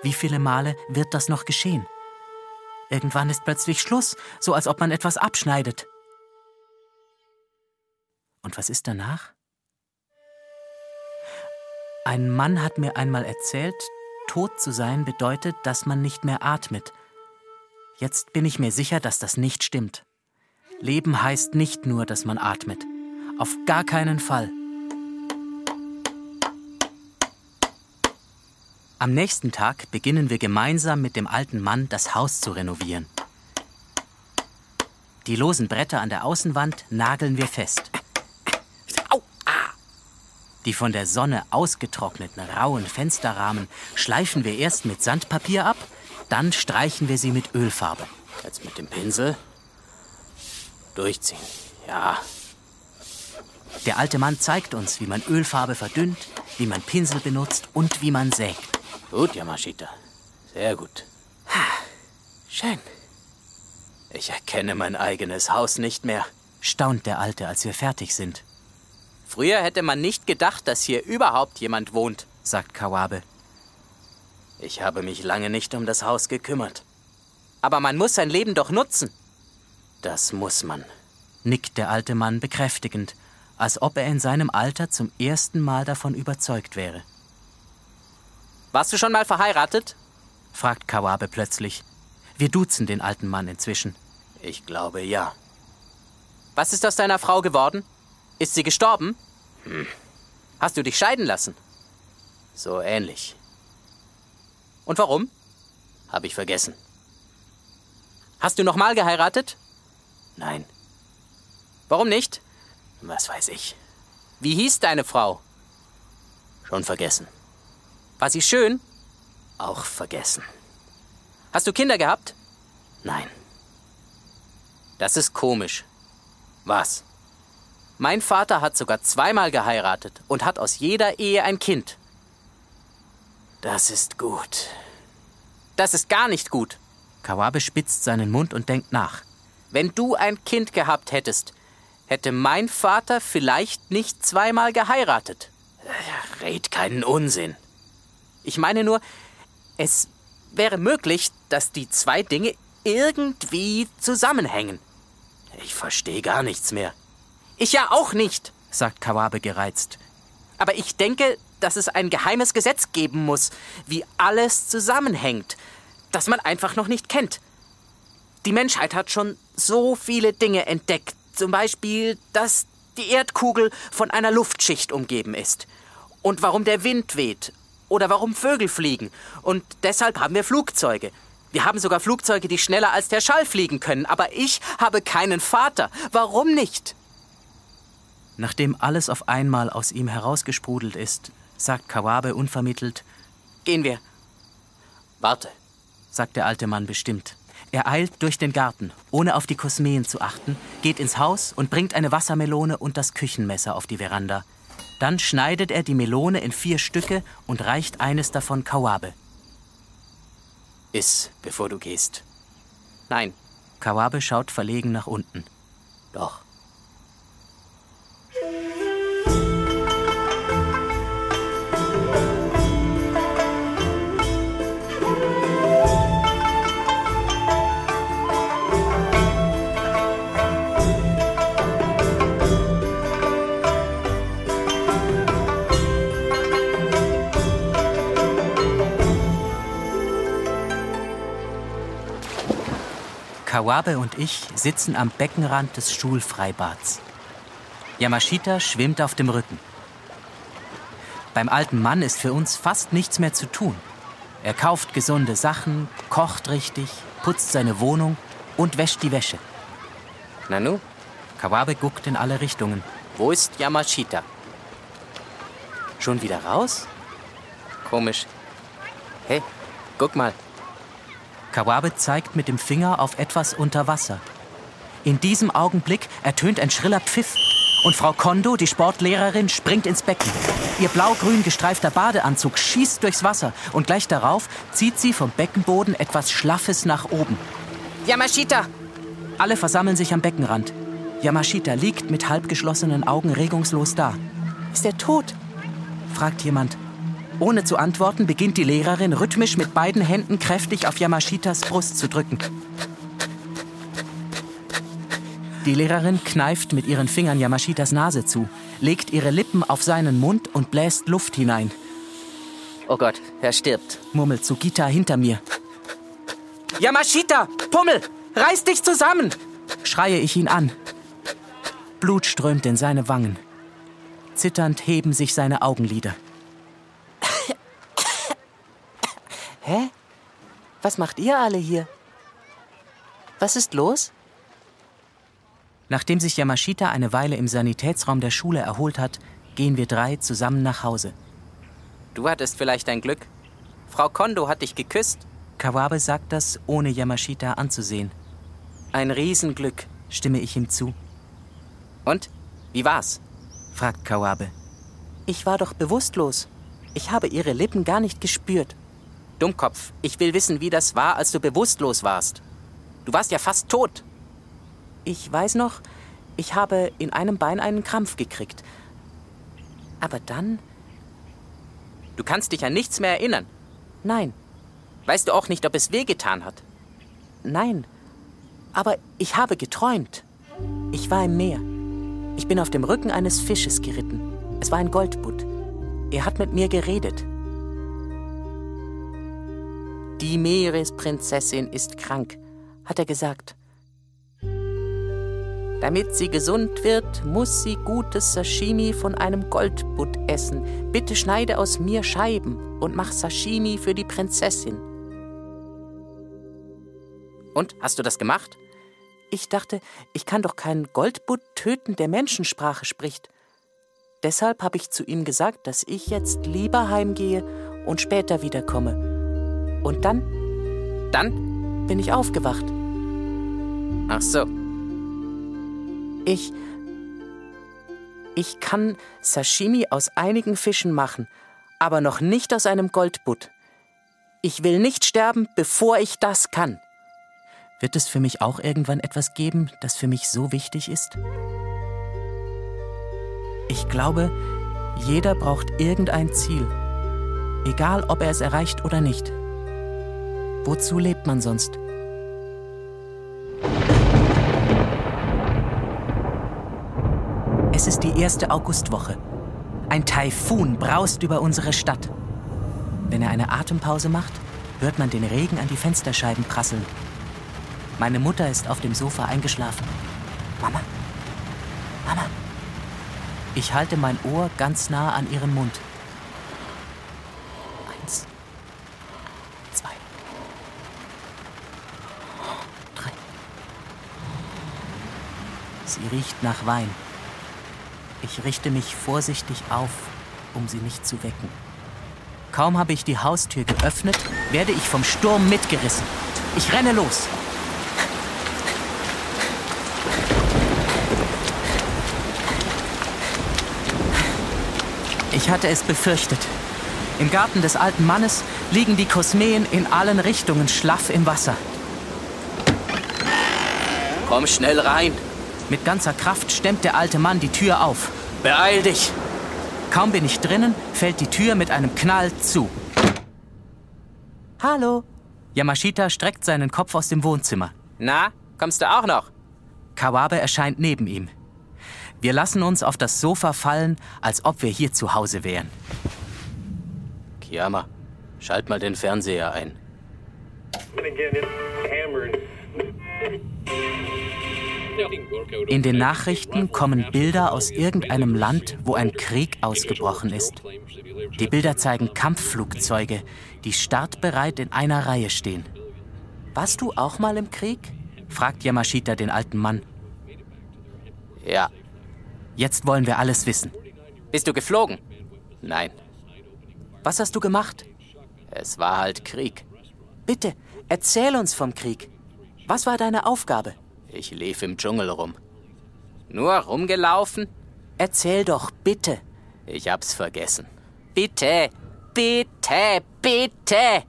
Wie viele Male wird das noch geschehen? Irgendwann ist plötzlich Schluss, so als ob man etwas abschneidet. Und was ist danach? Ein Mann hat mir einmal erzählt, tot zu sein bedeutet, dass man nicht mehr atmet. Jetzt bin ich mir sicher, dass das nicht stimmt. Leben heißt nicht nur, dass man atmet. Auf gar keinen Fall. Am nächsten Tag beginnen wir gemeinsam mit dem alten Mann, das Haus zu renovieren. Die losen Bretter an der Außenwand nageln wir fest. Die von der Sonne ausgetrockneten, rauen Fensterrahmen schleifen wir erst mit Sandpapier ab, dann streichen wir sie mit Ölfarbe. Jetzt mit dem Pinsel. Durchziehen, ja. Der alte Mann zeigt uns, wie man Ölfarbe verdünnt, wie man Pinsel benutzt und wie man sägt. Gut, Yamashita. Sehr gut. Schön, Ich erkenne mein eigenes Haus nicht mehr. staunt der Alte, als wir fertig sind, Früher hätte man nicht gedacht, dass hier überhaupt jemand wohnt. sagt Kawabe. Ich habe mich lange nicht um das Haus gekümmert. Aber man muss sein Leben doch nutzen. Das muss man. Nickt der alte Mann bekräftigend, als ob er in seinem Alter zum ersten Mal davon überzeugt wäre. Warst du schon mal verheiratet? Fragt Kawabe plötzlich. Wir duzen den alten Mann inzwischen. Ich glaube, ja. Was ist aus deiner Frau geworden? Ist sie gestorben? Hast du dich scheiden lassen? So ähnlich. Und warum? Habe ich vergessen. Hast du nochmal geheiratet? Nein, Warum nicht? was weiß ich. Wie hieß deine Frau? Schon vergessen. War sie schön? Auch vergessen. Hast du Kinder gehabt? Nein. Das ist komisch. Was? Mein Vater hat sogar 2-mal geheiratet und hat aus jeder Ehe ein Kind. Das ist gut. Das ist gar nicht gut. Kawabe spitzt seinen Mund und denkt nach. Wenn du ein Kind gehabt hättest, hätte mein Vater vielleicht nicht 2-mal geheiratet. Red keinen Unsinn. Ich meine nur, es wäre möglich, dass die 2 Dinge irgendwie zusammenhängen. Ich verstehe gar nichts mehr, Ich ja auch nicht. sagt Kawabe gereizt. Aber ich denke, dass es ein geheimes Gesetz geben muss, wie alles zusammenhängt, das man einfach noch nicht kennt. Die Menschheit hat schon so viele Dinge entdeckt. Zum Beispiel, dass die Erdkugel von einer Luftschicht umgeben ist. Und warum der Wind weht. Oder warum Vögel fliegen. Und deshalb haben wir Flugzeuge. Wir haben sogar Flugzeuge, die schneller als der Schall fliegen können. Aber ich habe keinen Vater. Warum nicht? Nachdem alles auf einmal aus ihm herausgesprudelt ist, sagt Kawabe unvermittelt: Gehen wir. Warte, sagt der alte Mann bestimmt. Er eilt durch den Garten, ohne auf die Kosmeen zu achten, geht ins Haus und bringt eine Wassermelone und das Küchenmesser auf die Veranda. Dann schneidet er die Melone in 4 Stücke und reicht eines davon Kawabe. Iss, bevor du gehst. Nein. Kawabe schaut verlegen nach unten. Doch. Kawabe und ich sitzen am Beckenrand des Schulfreibads. Yamashita schwimmt auf dem Rücken. Beim alten Mann ist für uns fast nichts mehr zu tun. Er kauft gesunde Sachen, kocht richtig, putzt seine Wohnung und wäscht die Wäsche. Nanu, Kawabe guckt in alle Richtungen. wo ist Yamashita? Schon wieder raus? Komisch. Hey, guck mal. Kawabe zeigt mit dem Finger auf etwas unter Wasser. In diesem Augenblick ertönt ein schriller Pfiff und Frau Kondo, die Sportlehrerin, springt ins Becken. Ihr blau-grün gestreifter Badeanzug schießt durchs Wasser und gleich darauf zieht sie vom Beckenboden etwas Schlaffes nach oben. Yamashita! Alle versammeln sich am Beckenrand. Yamashita liegt mit halb geschlossenen Augen regungslos da. »Ist er tot?« fragt jemand. Ohne zu antworten, beginnt die Lehrerin rhythmisch mit beiden Händen kräftig auf Yamashitas Brust zu drücken. Die Lehrerin kneift mit ihren Fingern Yamashitas Nase zu, legt ihre Lippen auf seinen Mund und bläst Luft hinein. Oh Gott, er stirbt. Murmelt Sugita hinter mir. Yamashita! Pummel! Reiß dich zusammen! Schreie ich ihn an. Blut strömt in seine Wangen. Zitternd heben sich seine Augenlider. Hä? Was macht ihr alle hier? Was ist los? Nachdem sich Yamashita eine Weile im Sanitätsraum der Schule erholt hat, gehen wir 3 zusammen nach Hause. Du hattest vielleicht ein Glück. Frau Kondo hat dich geküsst. Kawabe sagt das, ohne Yamashita anzusehen. Ein Riesenglück. Stimme ich ihm zu. Und? Wie war's? Fragt Kawabe. Ich war doch bewusstlos. Ich habe ihre Lippen gar nicht gespürt. Dummkopf, ich will wissen, wie das war, als du bewusstlos warst. Du warst ja fast tot. Ich weiß noch, ich habe in einem Bein einen Krampf gekriegt. Aber dann... Du kannst dich an nichts mehr erinnern? Nein. Weißt du auch nicht, ob es wehgetan hat? Nein. Aber ich habe geträumt. Ich war im Meer. Ich bin auf dem Rücken eines Fisches geritten. Es war ein Goldbutt. Er hat mit mir geredet. Die Meeresprinzessin ist krank, hat er gesagt. Damit sie gesund wird, muss sie gutes Sashimi von einem Goldbutt essen. Bitte schneide aus mir Scheiben und mach Sashimi für die Prinzessin. Und, hast du das gemacht? Ich dachte, ich kann doch keinen Goldbutt töten, der Menschensprache spricht. Deshalb habe ich zu ihm gesagt, dass ich jetzt lieber heimgehe und später wiederkomme. Und dann? Dann? Bin ich aufgewacht. Ach so. Ich kann Sashimi aus einigen Fischen machen, aber noch nicht aus einem Goldbutt. Ich will nicht sterben, bevor ich das kann. Wird es für mich auch irgendwann etwas geben, das für mich so wichtig ist? Ich glaube, jeder braucht irgendein Ziel. Egal, ob er es erreicht oder nicht. Wozu lebt man sonst? Es ist die 1. Augustwoche. Ein Taifun braust über unsere Stadt. Wenn er eine Atempause macht, hört man den Regen an die Fensterscheiben prasseln. Meine Mutter ist auf dem Sofa eingeschlafen. Mama, Mama. Ich halte mein Ohr ganz nah an ihren Mund. 1, 2, 3. Sie riecht nach Wein. Ich richte mich vorsichtig auf, um sie nicht zu wecken. Kaum habe ich die Haustür geöffnet, werde ich vom Sturm mitgerissen. Ich renne los. Ich hatte es befürchtet. Im Garten des alten Mannes liegen die Kosmeen in allen Richtungen schlaff im Wasser. Komm schnell rein. Mit ganzer Kraft stemmt der alte Mann die Tür auf. Beeil dich. Kaum bin ich drinnen, fällt die Tür mit einem Knall zu. Hallo. Yamashita streckt seinen Kopf aus dem Wohnzimmer. Na, kommst du auch noch? Kawabe erscheint neben ihm. Wir lassen uns auf das Sofa fallen, als ob wir hier zu Hause wären. Kiyama, schalt mal den Fernseher ein. In den Nachrichten kommen Bilder aus irgendeinem Land, wo ein Krieg ausgebrochen ist. Die Bilder zeigen Kampfflugzeuge, die startbereit in einer Reihe stehen. Warst du auch mal im Krieg? Fragt Yamashita den alten Mann. Ja. Jetzt wollen wir alles wissen. Bist du geflogen? Nein. Was hast du gemacht? Es war halt Krieg. Bitte, erzähl uns vom Krieg. Was war deine Aufgabe? Ich lief im Dschungel rum. Nur rumgelaufen? Erzähl doch, bitte. Ich hab's vergessen. Bitte, bitte, bitte!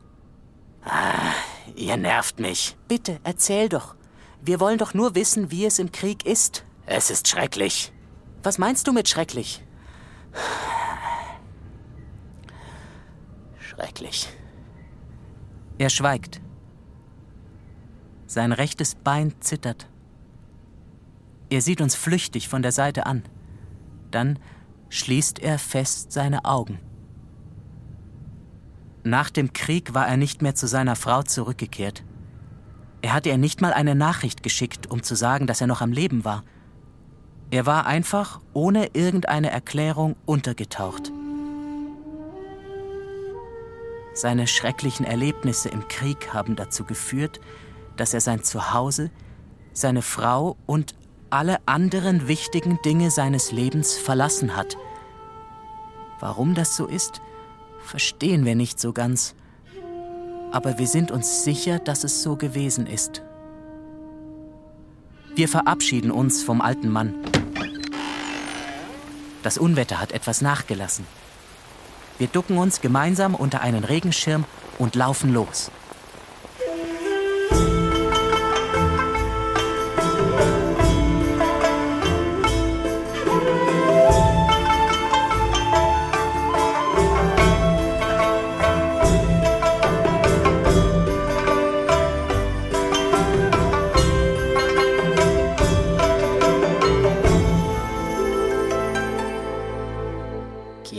Ihr nervt mich. Bitte, erzähl doch. Wir wollen doch nur wissen, wie es im Krieg ist. Es ist schrecklich. Was meinst du mit schrecklich? Schrecklich. Er schweigt. Sein rechtes Bein zittert. Er sieht uns flüchtig von der Seite an. Dann schließt er fest seine Augen. Nach dem Krieg war er nicht mehr zu seiner Frau zurückgekehrt. Er hatte ihr nicht mal eine Nachricht geschickt, um zu sagen, dass er noch am Leben war. Er war einfach, ohne irgendeine Erklärung, untergetaucht. Seine schrecklichen Erlebnisse im Krieg haben dazu geführt, dass er sein Zuhause, seine Frau und alle anderen wichtigen Dinge seines Lebens verlassen hat. Warum das so ist, verstehen wir nicht so ganz. Aber wir sind uns sicher, dass es so gewesen ist. Wir verabschieden uns vom alten Mann. Das Unwetter hat etwas nachgelassen. Wir ducken uns gemeinsam unter einen Regenschirm und laufen los.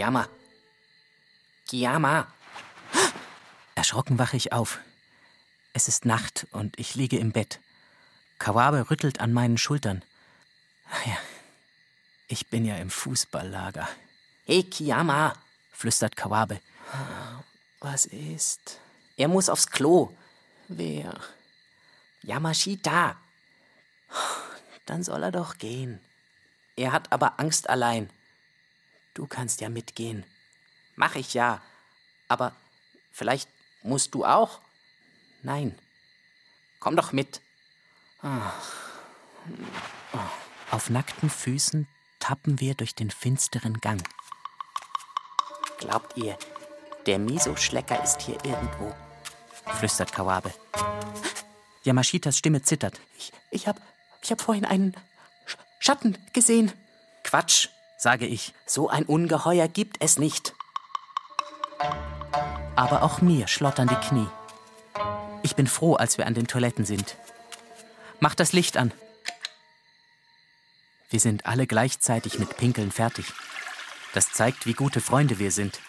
Kiyama. Kiyama. Erschrocken wache ich auf. Es ist Nacht und ich liege im Bett. Kawabe rüttelt an meinen Schultern. Ach ja, ich bin ja im Fußballlager. Hey, Kiyama, flüstert Kawabe. was ist? Er muss aufs Klo. Wer? Yamashita! Dann soll er doch gehen. Er hat aber Angst allein. Du kannst ja mitgehen. Mach ich ja. Aber vielleicht musst du auch? Nein. Komm doch mit. Auf nackten Füßen tappen wir durch den finsteren Gang. Glaubt ihr, der Miso-Schlecker ist hier irgendwo? Flüstert Kawabe. Yamashitas Stimme zittert. Ich hab vorhin einen Schatten gesehen. Quatsch, sage ich. So ein Ungeheuer gibt es nicht. Aber auch mir schlottern die Knie. Ich bin froh, als wir an den Toiletten sind. Mach das Licht an. Wir sind alle gleichzeitig mit Pinkeln fertig. Das zeigt, wie gute Freunde wir sind.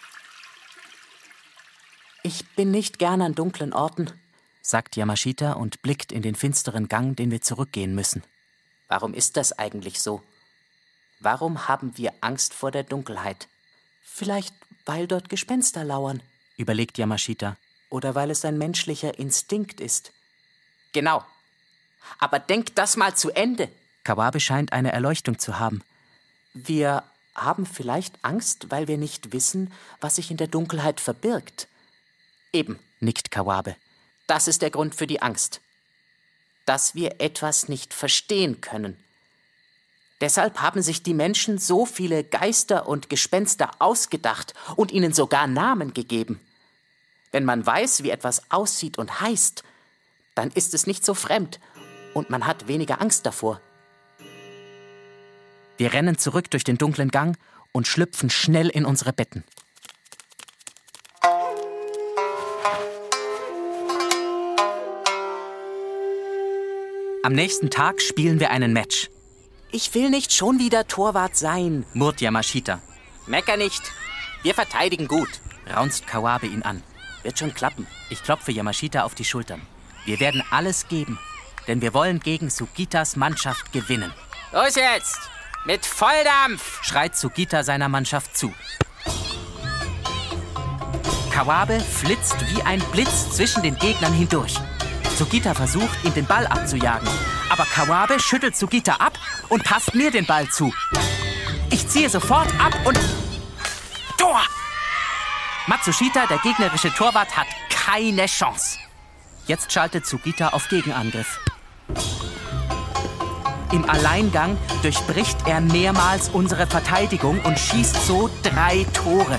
Ich bin nicht gern an dunklen Orten, sagt Yamashita und blickt in den finsteren Gang, den wir zurückgehen müssen. Warum ist das eigentlich so? Warum haben wir Angst vor der Dunkelheit? Vielleicht, weil dort Gespenster lauern, überlegt Yamashita. Oder weil es ein menschlicher Instinkt ist. Genau. Aber denk das mal zu Ende. Kawabe scheint eine Erleuchtung zu haben. Wir haben vielleicht Angst, weil wir nicht wissen, was sich in der Dunkelheit verbirgt. Eben, nickt Kawabe. Das ist der Grund für die Angst. Dass wir etwas nicht verstehen können. Deshalb haben sich die Menschen so viele Geister und Gespenster ausgedacht und ihnen sogar Namen gegeben. Wenn man weiß, wie etwas aussieht und heißt, dann ist es nicht so fremd und man hat weniger Angst davor. Wir rennen zurück durch den dunklen Gang und schlüpfen schnell in unsere Betten. Am nächsten Tag spielen wir einen Match. Ich will nicht schon wieder Torwart sein, murrt Yamashita. Mecker nicht. Wir verteidigen gut, raunzt Kawabe ihn an. Wird schon klappen. Ich klopfe Yamashita auf die Schultern. Wir werden alles geben, denn wir wollen gegen Sugitas Mannschaft gewinnen. Los jetzt! Mit Volldampf! Schreit Sugita seiner Mannschaft zu. Kawabe flitzt wie ein Blitz zwischen den Gegnern hindurch. Sugita versucht, ihm den Ball abzujagen. Aber Kawabe schüttelt Sugita ab und passt mir den Ball zu. Ich ziehe sofort ab und... Tor! Matsushita, der gegnerische Torwart, hat keine Chance. Jetzt schaltet Sugita auf Gegenangriff. Im Alleingang durchbricht er mehrmals unsere Verteidigung und schießt so 3 Tore.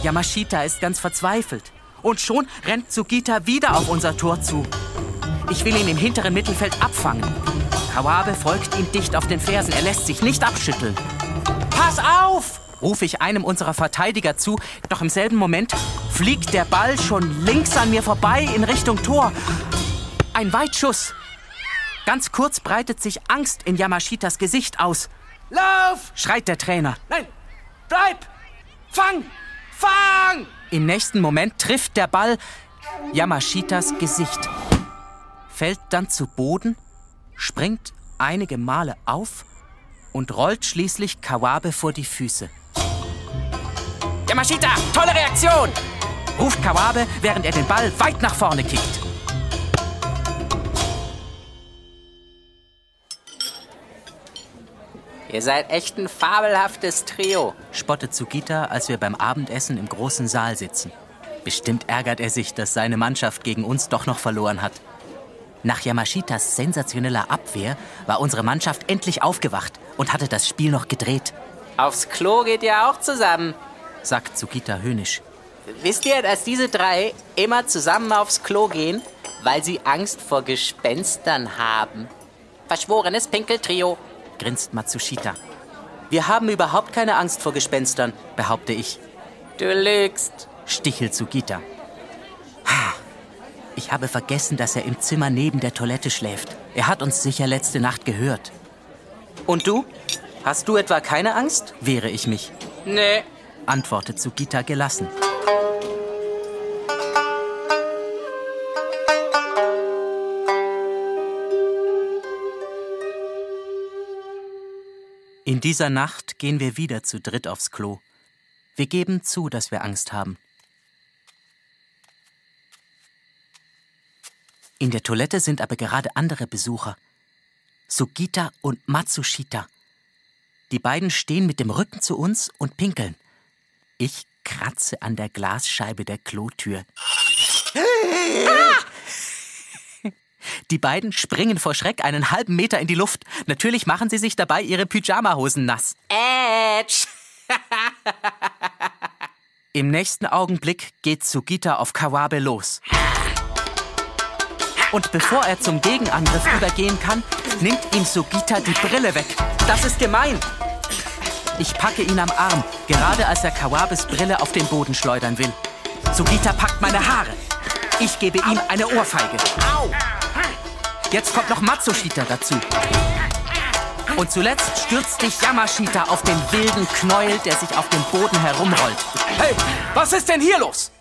Yamashita ist ganz verzweifelt. Und schon rennt Sugita wieder auf unser Tor zu. Ich will ihn im hinteren Mittelfeld abfangen. Kawabe folgt ihm dicht auf den Fersen. Er lässt sich nicht abschütteln. Pass auf! Rufe ich einem unserer Verteidiger zu. Doch im selben Moment fliegt der Ball schon links an mir vorbei in Richtung Tor. Ein Weitschuss. Ganz kurz breitet sich Angst in Yamashitas Gesicht aus. Lauf! Schreit der Trainer. Nein, bleib! Fang! Fang! Im nächsten Moment trifft der Ball Yamashitas Gesicht. Fällt dann zu Boden, springt einige Male auf und rollt schließlich Kawabe vor die Füße. Yamashita, tolle Reaktion! Ruft Kawabe, während er den Ball weit nach vorne kickt. Ihr seid echt ein fabelhaftes Trio, spottet Sugita, als wir beim Abendessen im großen Saal sitzen. Bestimmt ärgert er sich, dass seine Mannschaft gegen uns doch noch verloren hat. Nach Yamashitas sensationeller Abwehr war unsere Mannschaft endlich aufgewacht und hatte das Spiel noch gedreht. Aufs Klo geht ihr auch zusammen, sagt Sugita höhnisch. Wisst ihr, dass diese 3 immer zusammen aufs Klo gehen, weil sie Angst vor Gespenstern haben? Verschworenes Pinkeltrio, grinst Matsushita. Wir haben überhaupt keine Angst vor Gespenstern, behaupte ich. Du lügst, stichelt Sugita. Ich habe vergessen, dass er im Zimmer neben der Toilette schläft. Er hat uns sicher letzte Nacht gehört. Und du? Hast du etwa keine Angst? Wehre ich mich. Nee, antwortet Sugita gelassen. In dieser Nacht gehen wir wieder zu dritt aufs Klo. Wir geben zu, dass wir Angst haben. In der Toilette sind aber gerade andere Besucher. Sugita und Matsushita. Die beiden stehen mit dem Rücken zu uns und pinkeln. Ich kratze an der Glasscheibe der Klotür. Die beiden springen vor Schreck einen halben Meter in die Luft. Natürlich machen sie sich dabei ihre Pyjamahosen nass. Ätsch! Im nächsten Augenblick geht Sugita auf Kawabe los. Und bevor er zum Gegenangriff übergehen kann, nimmt ihm Sugita die Brille weg. Das ist gemein. Ich packe ihn am Arm, gerade als er Kawabes Brille auf den Boden schleudern will. Sugita packt meine Haare. Ich gebe ihm eine Ohrfeige. Au! Jetzt kommt noch Matsushita dazu. Und zuletzt stürzt sich Yamashita auf den wilden Knäuel, der sich auf dem Boden herumrollt. Hey, was ist denn hier los?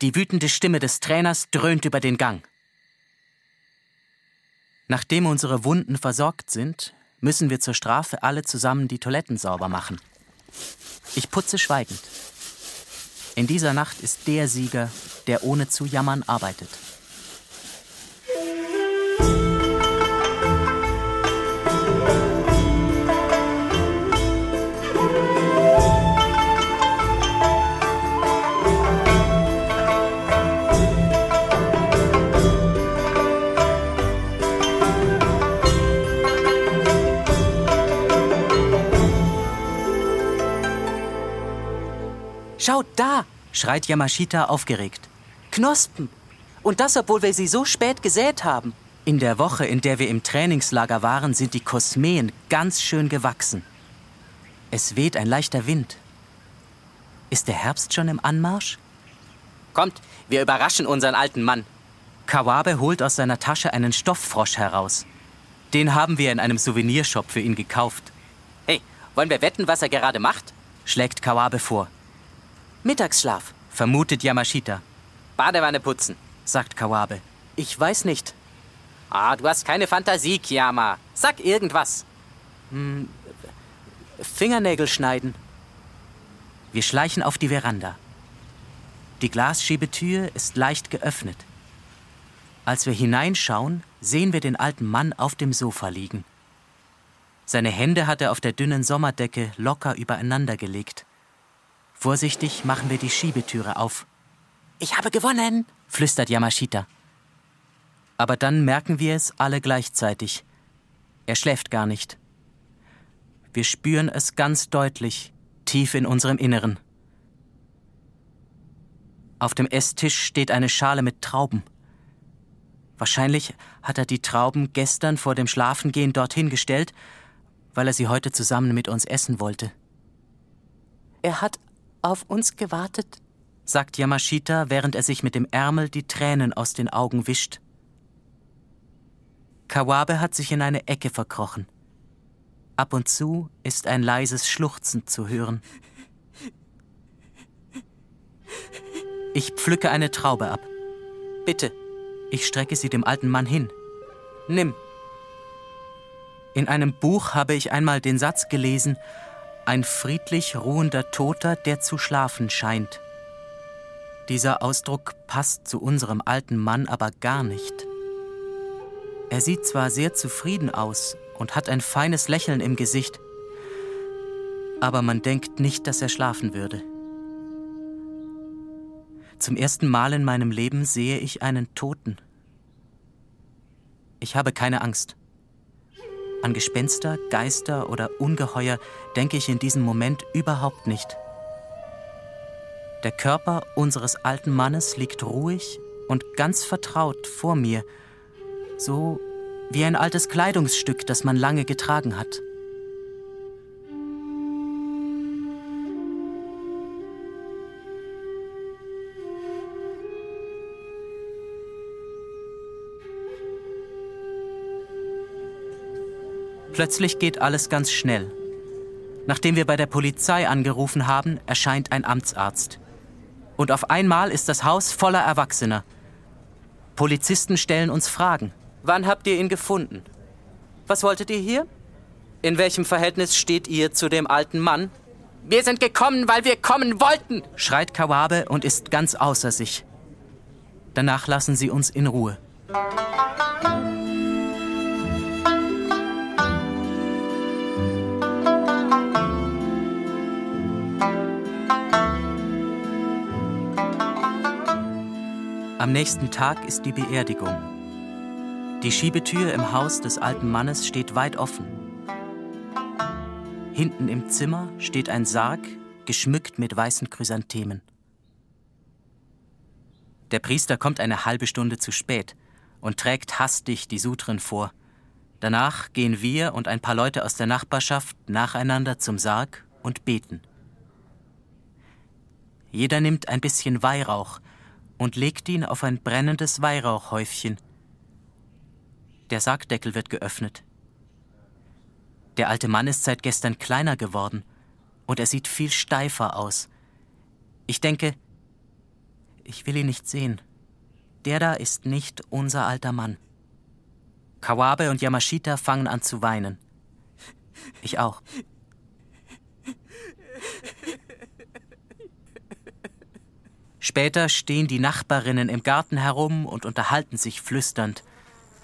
Die wütende Stimme des Trainers dröhnt über den Gang. Nachdem unsere Wunden versorgt sind, müssen wir zur Strafe alle zusammen die Toiletten sauber machen. Ich putze schweigend. In dieser Nacht ist der Sieger, der ohne zu jammern arbeitet. Schaut da, schreit Yamashita aufgeregt. Knospen! Und das, obwohl wir sie so spät gesät haben. In der Woche, in der wir im Trainingslager waren, sind die Kosmeen ganz schön gewachsen. Es weht ein leichter Wind. Ist der Herbst schon im Anmarsch? Kommt, wir überraschen unseren alten Mann. Kawabe holt aus seiner Tasche einen Stofffrosch heraus. Den haben wir in einem Souvenirshop für ihn gekauft. Hey, wollen wir wetten, was er gerade macht? Schlägt Kawabe vor. Mittagsschlaf, vermutet Yamashita. Badewanne putzen, sagt Kawabe. Ich weiß nicht. Ah, du hast keine Fantasie, Kiyama. Sag irgendwas. Fingernägel schneiden. Wir schleichen auf die Veranda. Die Glasschiebetür ist leicht geöffnet. Als wir hineinschauen, sehen wir den alten Mann auf dem Sofa liegen. Seine Hände hat er auf der dünnen Sommerdecke locker übereinander gelegt. Vorsichtig machen wir die Schiebetüre auf. Ich habe gewonnen, flüstert Yamashita. Aber dann merken wir es alle gleichzeitig. Er schläft gar nicht. Wir spüren es ganz deutlich, tief in unserem Inneren. Auf dem Esstisch steht eine Schale mit Trauben. Wahrscheinlich hat er die Trauben gestern vor dem Schlafengehen dorthin gestellt, weil er sie heute zusammen mit uns essen wollte. Er hat auf uns gewartet, sagt Yamashita, während er sich mit dem Ärmel die Tränen aus den Augen wischt. Kawabe hat sich in eine Ecke verkrochen. Ab und zu ist ein leises Schluchzen zu hören. Ich pflücke eine Traube ab. Bitte. Ich strecke sie dem alten Mann hin. Nimm. In einem Buch habe ich einmal den Satz gelesen: Ein friedlich ruhender Toter, der zu schlafen scheint. Dieser Ausdruck passt zu unserem alten Mann aber gar nicht. Er sieht zwar sehr zufrieden aus und hat ein feines Lächeln im Gesicht, aber man denkt nicht, dass er schlafen würde. Zum ersten Mal in meinem Leben sehe ich einen Toten. Ich habe keine Angst. An Gespenster, Geister oder Ungeheuer denke ich in diesem Moment überhaupt nicht. Der Körper unseres alten Mannes liegt ruhig und ganz vertraut vor mir, so wie ein altes Kleidungsstück, das man lange getragen hat. Plötzlich geht alles ganz schnell. Nachdem wir bei der Polizei angerufen haben, erscheint ein Amtsarzt. Und auf einmal ist das Haus voller Erwachsener. Polizisten stellen uns Fragen. Wann habt ihr ihn gefunden? Was wolltet ihr hier? In welchem Verhältnis steht ihr zu dem alten Mann? Wir sind gekommen, weil wir kommen wollten, schreit Kawabe und ist ganz außer sich. Danach lassen sie uns in Ruhe. Am nächsten Tag ist die Beerdigung. Die Schiebetür im Haus des alten Mannes steht weit offen. Hinten im Zimmer steht ein Sarg, geschmückt mit weißen Chrysanthemen. Der Priester kommt eine halbe Stunde zu spät und trägt hastig die Sutren vor. Danach gehen wir und ein paar Leute aus der Nachbarschaft nacheinander zum Sarg und beten. Jeder nimmt ein bisschen Weihrauch und legt ihn auf ein brennendes Weihrauchhäufchen. Der Sargdeckel wird geöffnet. Der alte Mann ist seit gestern kleiner geworden und er sieht viel steifer aus. Ich denke, ich will ihn nicht sehen. Der da ist nicht unser alter Mann. Kawabe und Yamashita fangen an zu weinen. Ich auch. Später stehen die Nachbarinnen im Garten herum und unterhalten sich flüsternd.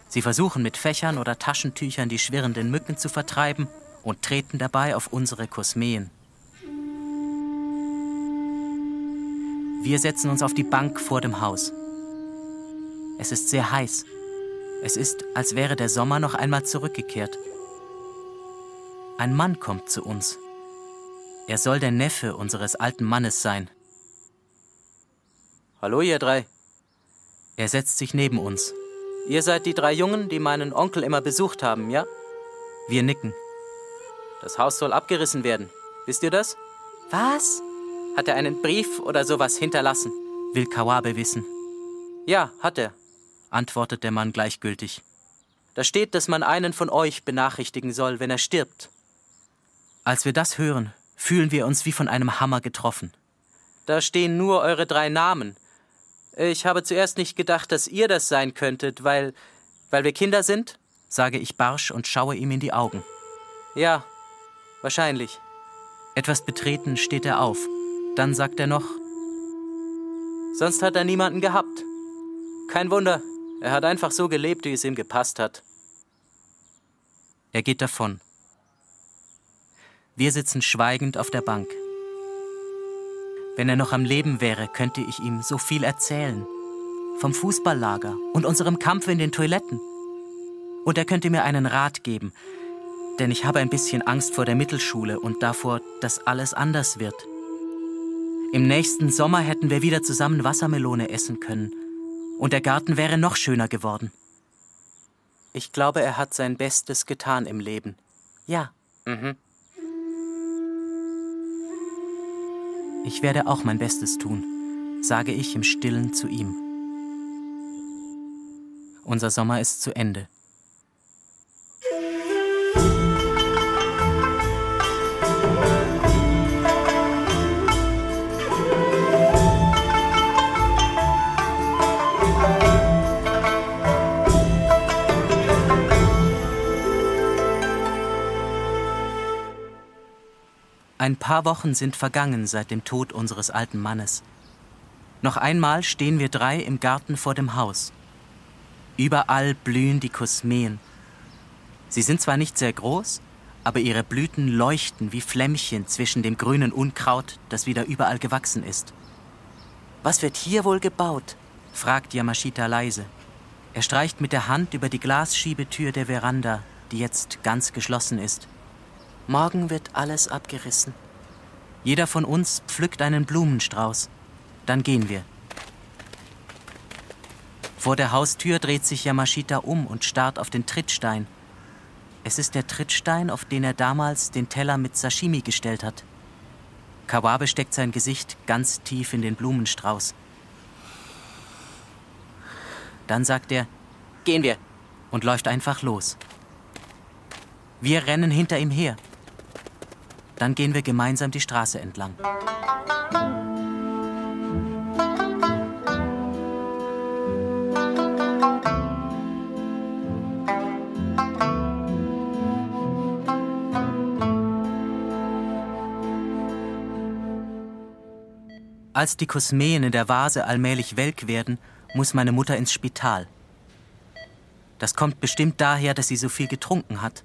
Sie versuchen mit Fächern oder Taschentüchern die schwirrenden Mücken zu vertreiben und treten dabei auf unsere Kosmeen. Wir setzen uns auf die Bank vor dem Haus. Es ist sehr heiß. Es ist, als wäre der Sommer noch einmal zurückgekehrt. Ein Mann kommt zu uns. Er soll der Neffe unseres alten Mannes sein. Hallo, ihr drei. Er setzt sich neben uns. Ihr seid die 3 Jungen, die meinen Onkel immer besucht haben, ja? Wir nicken. Das Haus soll abgerissen werden. Wisst ihr das? Was? Hat er einen Brief oder sowas hinterlassen? Will Kawabe wissen. Ja, hat er, antwortet der Mann gleichgültig. Da steht, dass man einen von euch benachrichtigen soll, wenn er stirbt. Als wir das hören, fühlen wir uns wie von einem Hammer getroffen. Da stehen nur eure 3 Namen. Ich habe zuerst nicht gedacht, dass ihr das sein könntet, weil wir Kinder sind, sage ich barsch und schaue ihm in die Augen. Ja, wahrscheinlich. Etwas betreten steht er auf. Dann sagt er noch: Sonst hat er niemanden gehabt. Kein Wunder, er hat einfach so gelebt, wie es ihm gepasst hat. Er geht davon. Wir sitzen schweigend auf der Bank. Wenn er noch am Leben wäre, könnte ich ihm so viel erzählen. Vom Fußballlager und unserem Kampf in den Toiletten. Und er könnte mir einen Rat geben, denn ich habe ein bisschen Angst vor der Mittelschule und davor, dass alles anders wird. Im nächsten Sommer hätten wir wieder zusammen Wassermelone essen können. Und der Garten wäre noch schöner geworden. Ich glaube, er hat sein Bestes getan im Leben. Ja. Mhm. Ich werde auch mein Bestes tun, sage ich im Stillen zu ihm. Unser Sommer ist zu Ende. Ein paar Wochen sind vergangen seit dem Tod unseres alten Mannes. Noch einmal stehen wir 3 im Garten vor dem Haus. Überall blühen die Kosmeen. Sie sind zwar nicht sehr groß, aber ihre Blüten leuchten wie Flämmchen zwischen dem grünen Unkraut, das wieder überall gewachsen ist. Was wird hier wohl gebaut? Fragt Yamashita leise. Er streicht mit der Hand über die Glasschiebetür der Veranda, die jetzt ganz geschlossen ist. Morgen wird alles abgerissen. Jeder von uns pflückt einen Blumenstrauß. Dann gehen wir. Vor der Haustür dreht sich Yamashita um und starrt auf den Trittstein. Es ist der Trittstein, auf den er damals den Teller mit Sashimi gestellt hat. Kawabe steckt sein Gesicht ganz tief in den Blumenstrauß. Dann sagt er: Gehen wir. Und läuft einfach los. Wir rennen hinter ihm her. Dann gehen wir gemeinsam die Straße entlang. Als die Kosmeen in der Vase allmählich welk werden, muss meine Mutter ins Spital. Das kommt bestimmt daher, dass sie so viel getrunken hat.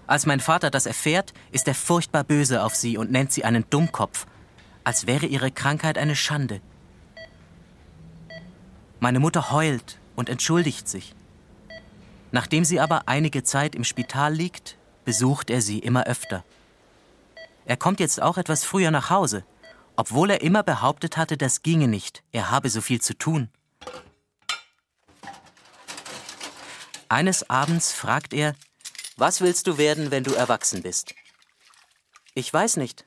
Als mein Vater das erfährt, ist er furchtbar böse auf sie und nennt sie einen Dummkopf, als wäre ihre Krankheit eine Schande. Meine Mutter heult und entschuldigt sich. Nachdem sie aber einige Zeit im Spital liegt, besucht er sie immer öfter. Er kommt jetzt auch etwas früher nach Hause, obwohl er immer behauptet hatte, das ginge nicht, er habe so viel zu tun. Eines Abends fragt er: Was willst du werden, wenn du erwachsen bist? Ich weiß nicht,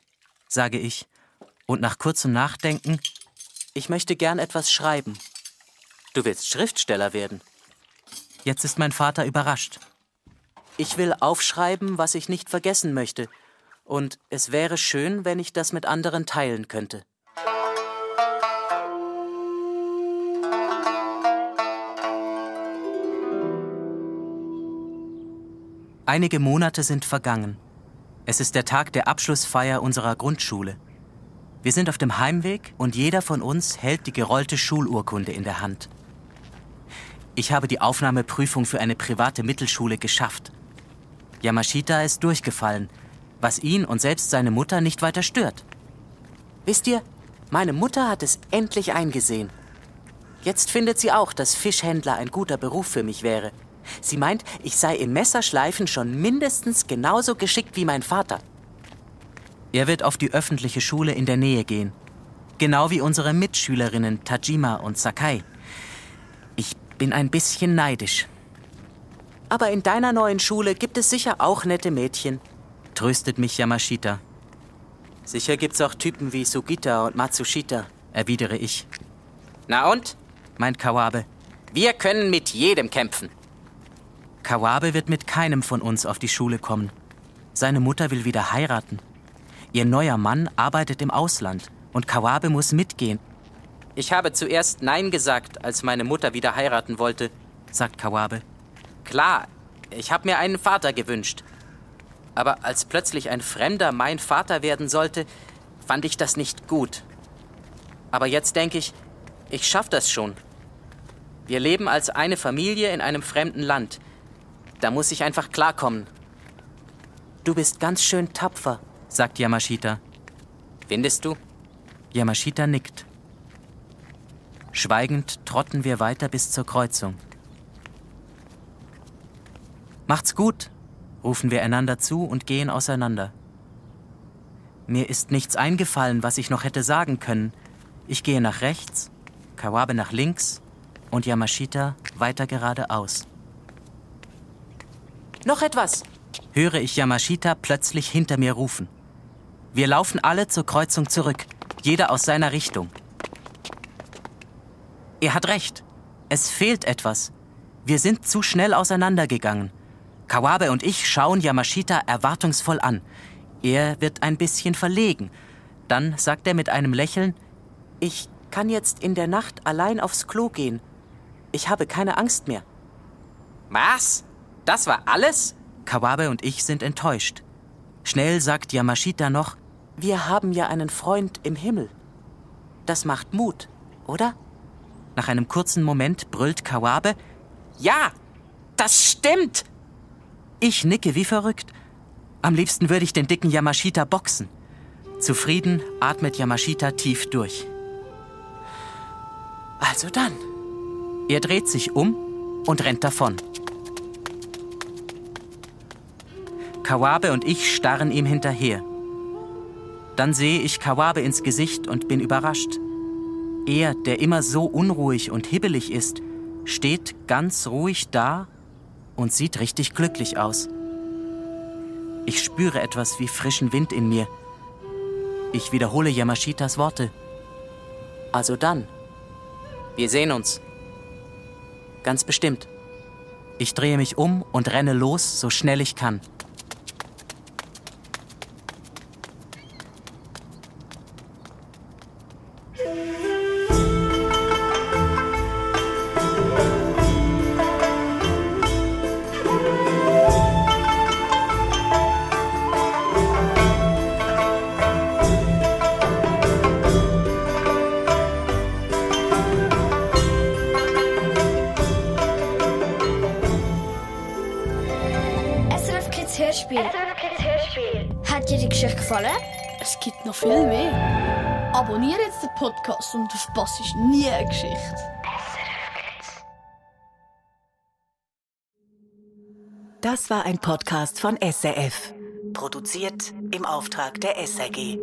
sage ich, und nach kurzem Nachdenken: Ich möchte gern etwas schreiben. Du willst Schriftsteller werden? Jetzt ist mein Vater überrascht. Ich will aufschreiben, was ich nicht vergessen möchte, und es wäre schön, wenn ich das mit anderen teilen könnte. Einige Monate sind vergangen. Es ist der Tag der Abschlussfeier unserer Grundschule. Wir sind auf dem Heimweg und jeder von uns hält die gerollte Schulurkunde in der Hand. Ich habe die Aufnahmeprüfung für eine private Mittelschule geschafft. Yamashita ist durchgefallen, was ihn und selbst seine Mutter nicht weiter stört. Wisst ihr, meine Mutter hat es endlich eingesehen. Jetzt findet sie auch, dass Fischhändler ein guter Beruf für mich wäre. Sie meint, ich sei im Messerschleifen schon mindestens genauso geschickt wie mein Vater. Er wird auf die öffentliche Schule in der Nähe gehen. Genau wie unsere Mitschülerinnen Tajima und Sakai. Ich bin ein bisschen neidisch. Aber in deiner neuen Schule gibt es sicher auch nette Mädchen, tröstet mich Yamashita. Sicher gibt's auch Typen wie Sugita und Matsushita, erwidere ich. Na und? Meint Kawabe. Wir können mit jedem kämpfen. Kawabe wird mit keinem von uns auf die Schule kommen. Seine Mutter will wieder heiraten. Ihr neuer Mann arbeitet im Ausland und Kawabe muss mitgehen. Ich habe zuerst Nein gesagt, als meine Mutter wieder heiraten wollte, sagt Kawabe. Klar, ich habe mir einen Vater gewünscht. Aber als plötzlich ein Fremder mein Vater werden sollte, fand ich das nicht gut. Aber jetzt denke ich, ich schaffe das schon. Wir leben als eine Familie in einem fremden Land. Da muss ich einfach klarkommen. Du bist ganz schön tapfer, sagt Yamashita. Findest du? Yamashita nickt. Schweigend trotten wir weiter bis zur Kreuzung. Macht's gut, rufen wir einander zu und gehen auseinander. Mir ist nichts eingefallen, was ich noch hätte sagen können. Ich gehe nach rechts, Kawabe nach links und Yamashita weiter geradeaus. Noch etwas, höre ich Yamashita plötzlich hinter mir rufen. Wir laufen alle zur Kreuzung zurück, jeder aus seiner Richtung. Er hat recht, es fehlt etwas. Wir sind zu schnell auseinandergegangen. Kawabe und ich schauen Yamashita erwartungsvoll an. Er wird ein bisschen verlegen. Dann sagt er mit einem Lächeln: Ich kann jetzt in der Nacht allein aufs Klo gehen. Ich habe keine Angst mehr. Was? Das war alles? Kawabe und ich sind enttäuscht. Schnell sagt Yamashita noch: Wir haben ja einen Freund im Himmel. Das macht Mut, oder? Nach einem kurzen Moment brüllt Kawabe: Ja, das stimmt! Ich nicke wie verrückt. Am liebsten würde ich den dicken Yamashita boxen. Zufrieden atmet Yamashita tief durch. Also dann. Er dreht sich um und rennt davon. Kawabe und ich starren ihm hinterher. Dann sehe ich Kawabe ins Gesicht und bin überrascht. Er, der immer so unruhig und hibbelig ist, steht ganz ruhig da und sieht richtig glücklich aus. Ich spüre etwas wie frischen Wind in mir. Ich wiederhole Yamashitas Worte. Also dann. Wir sehen uns. Ganz bestimmt. Ich drehe mich um und renne los, so schnell ich kann. Hat dir die Geschichte gefallen? Es gibt noch viel mehr. Abonniere jetzt den Podcast und du verpasst nie eine Geschichte. Das war ein Podcast von SRF. Produziert im Auftrag der SRG.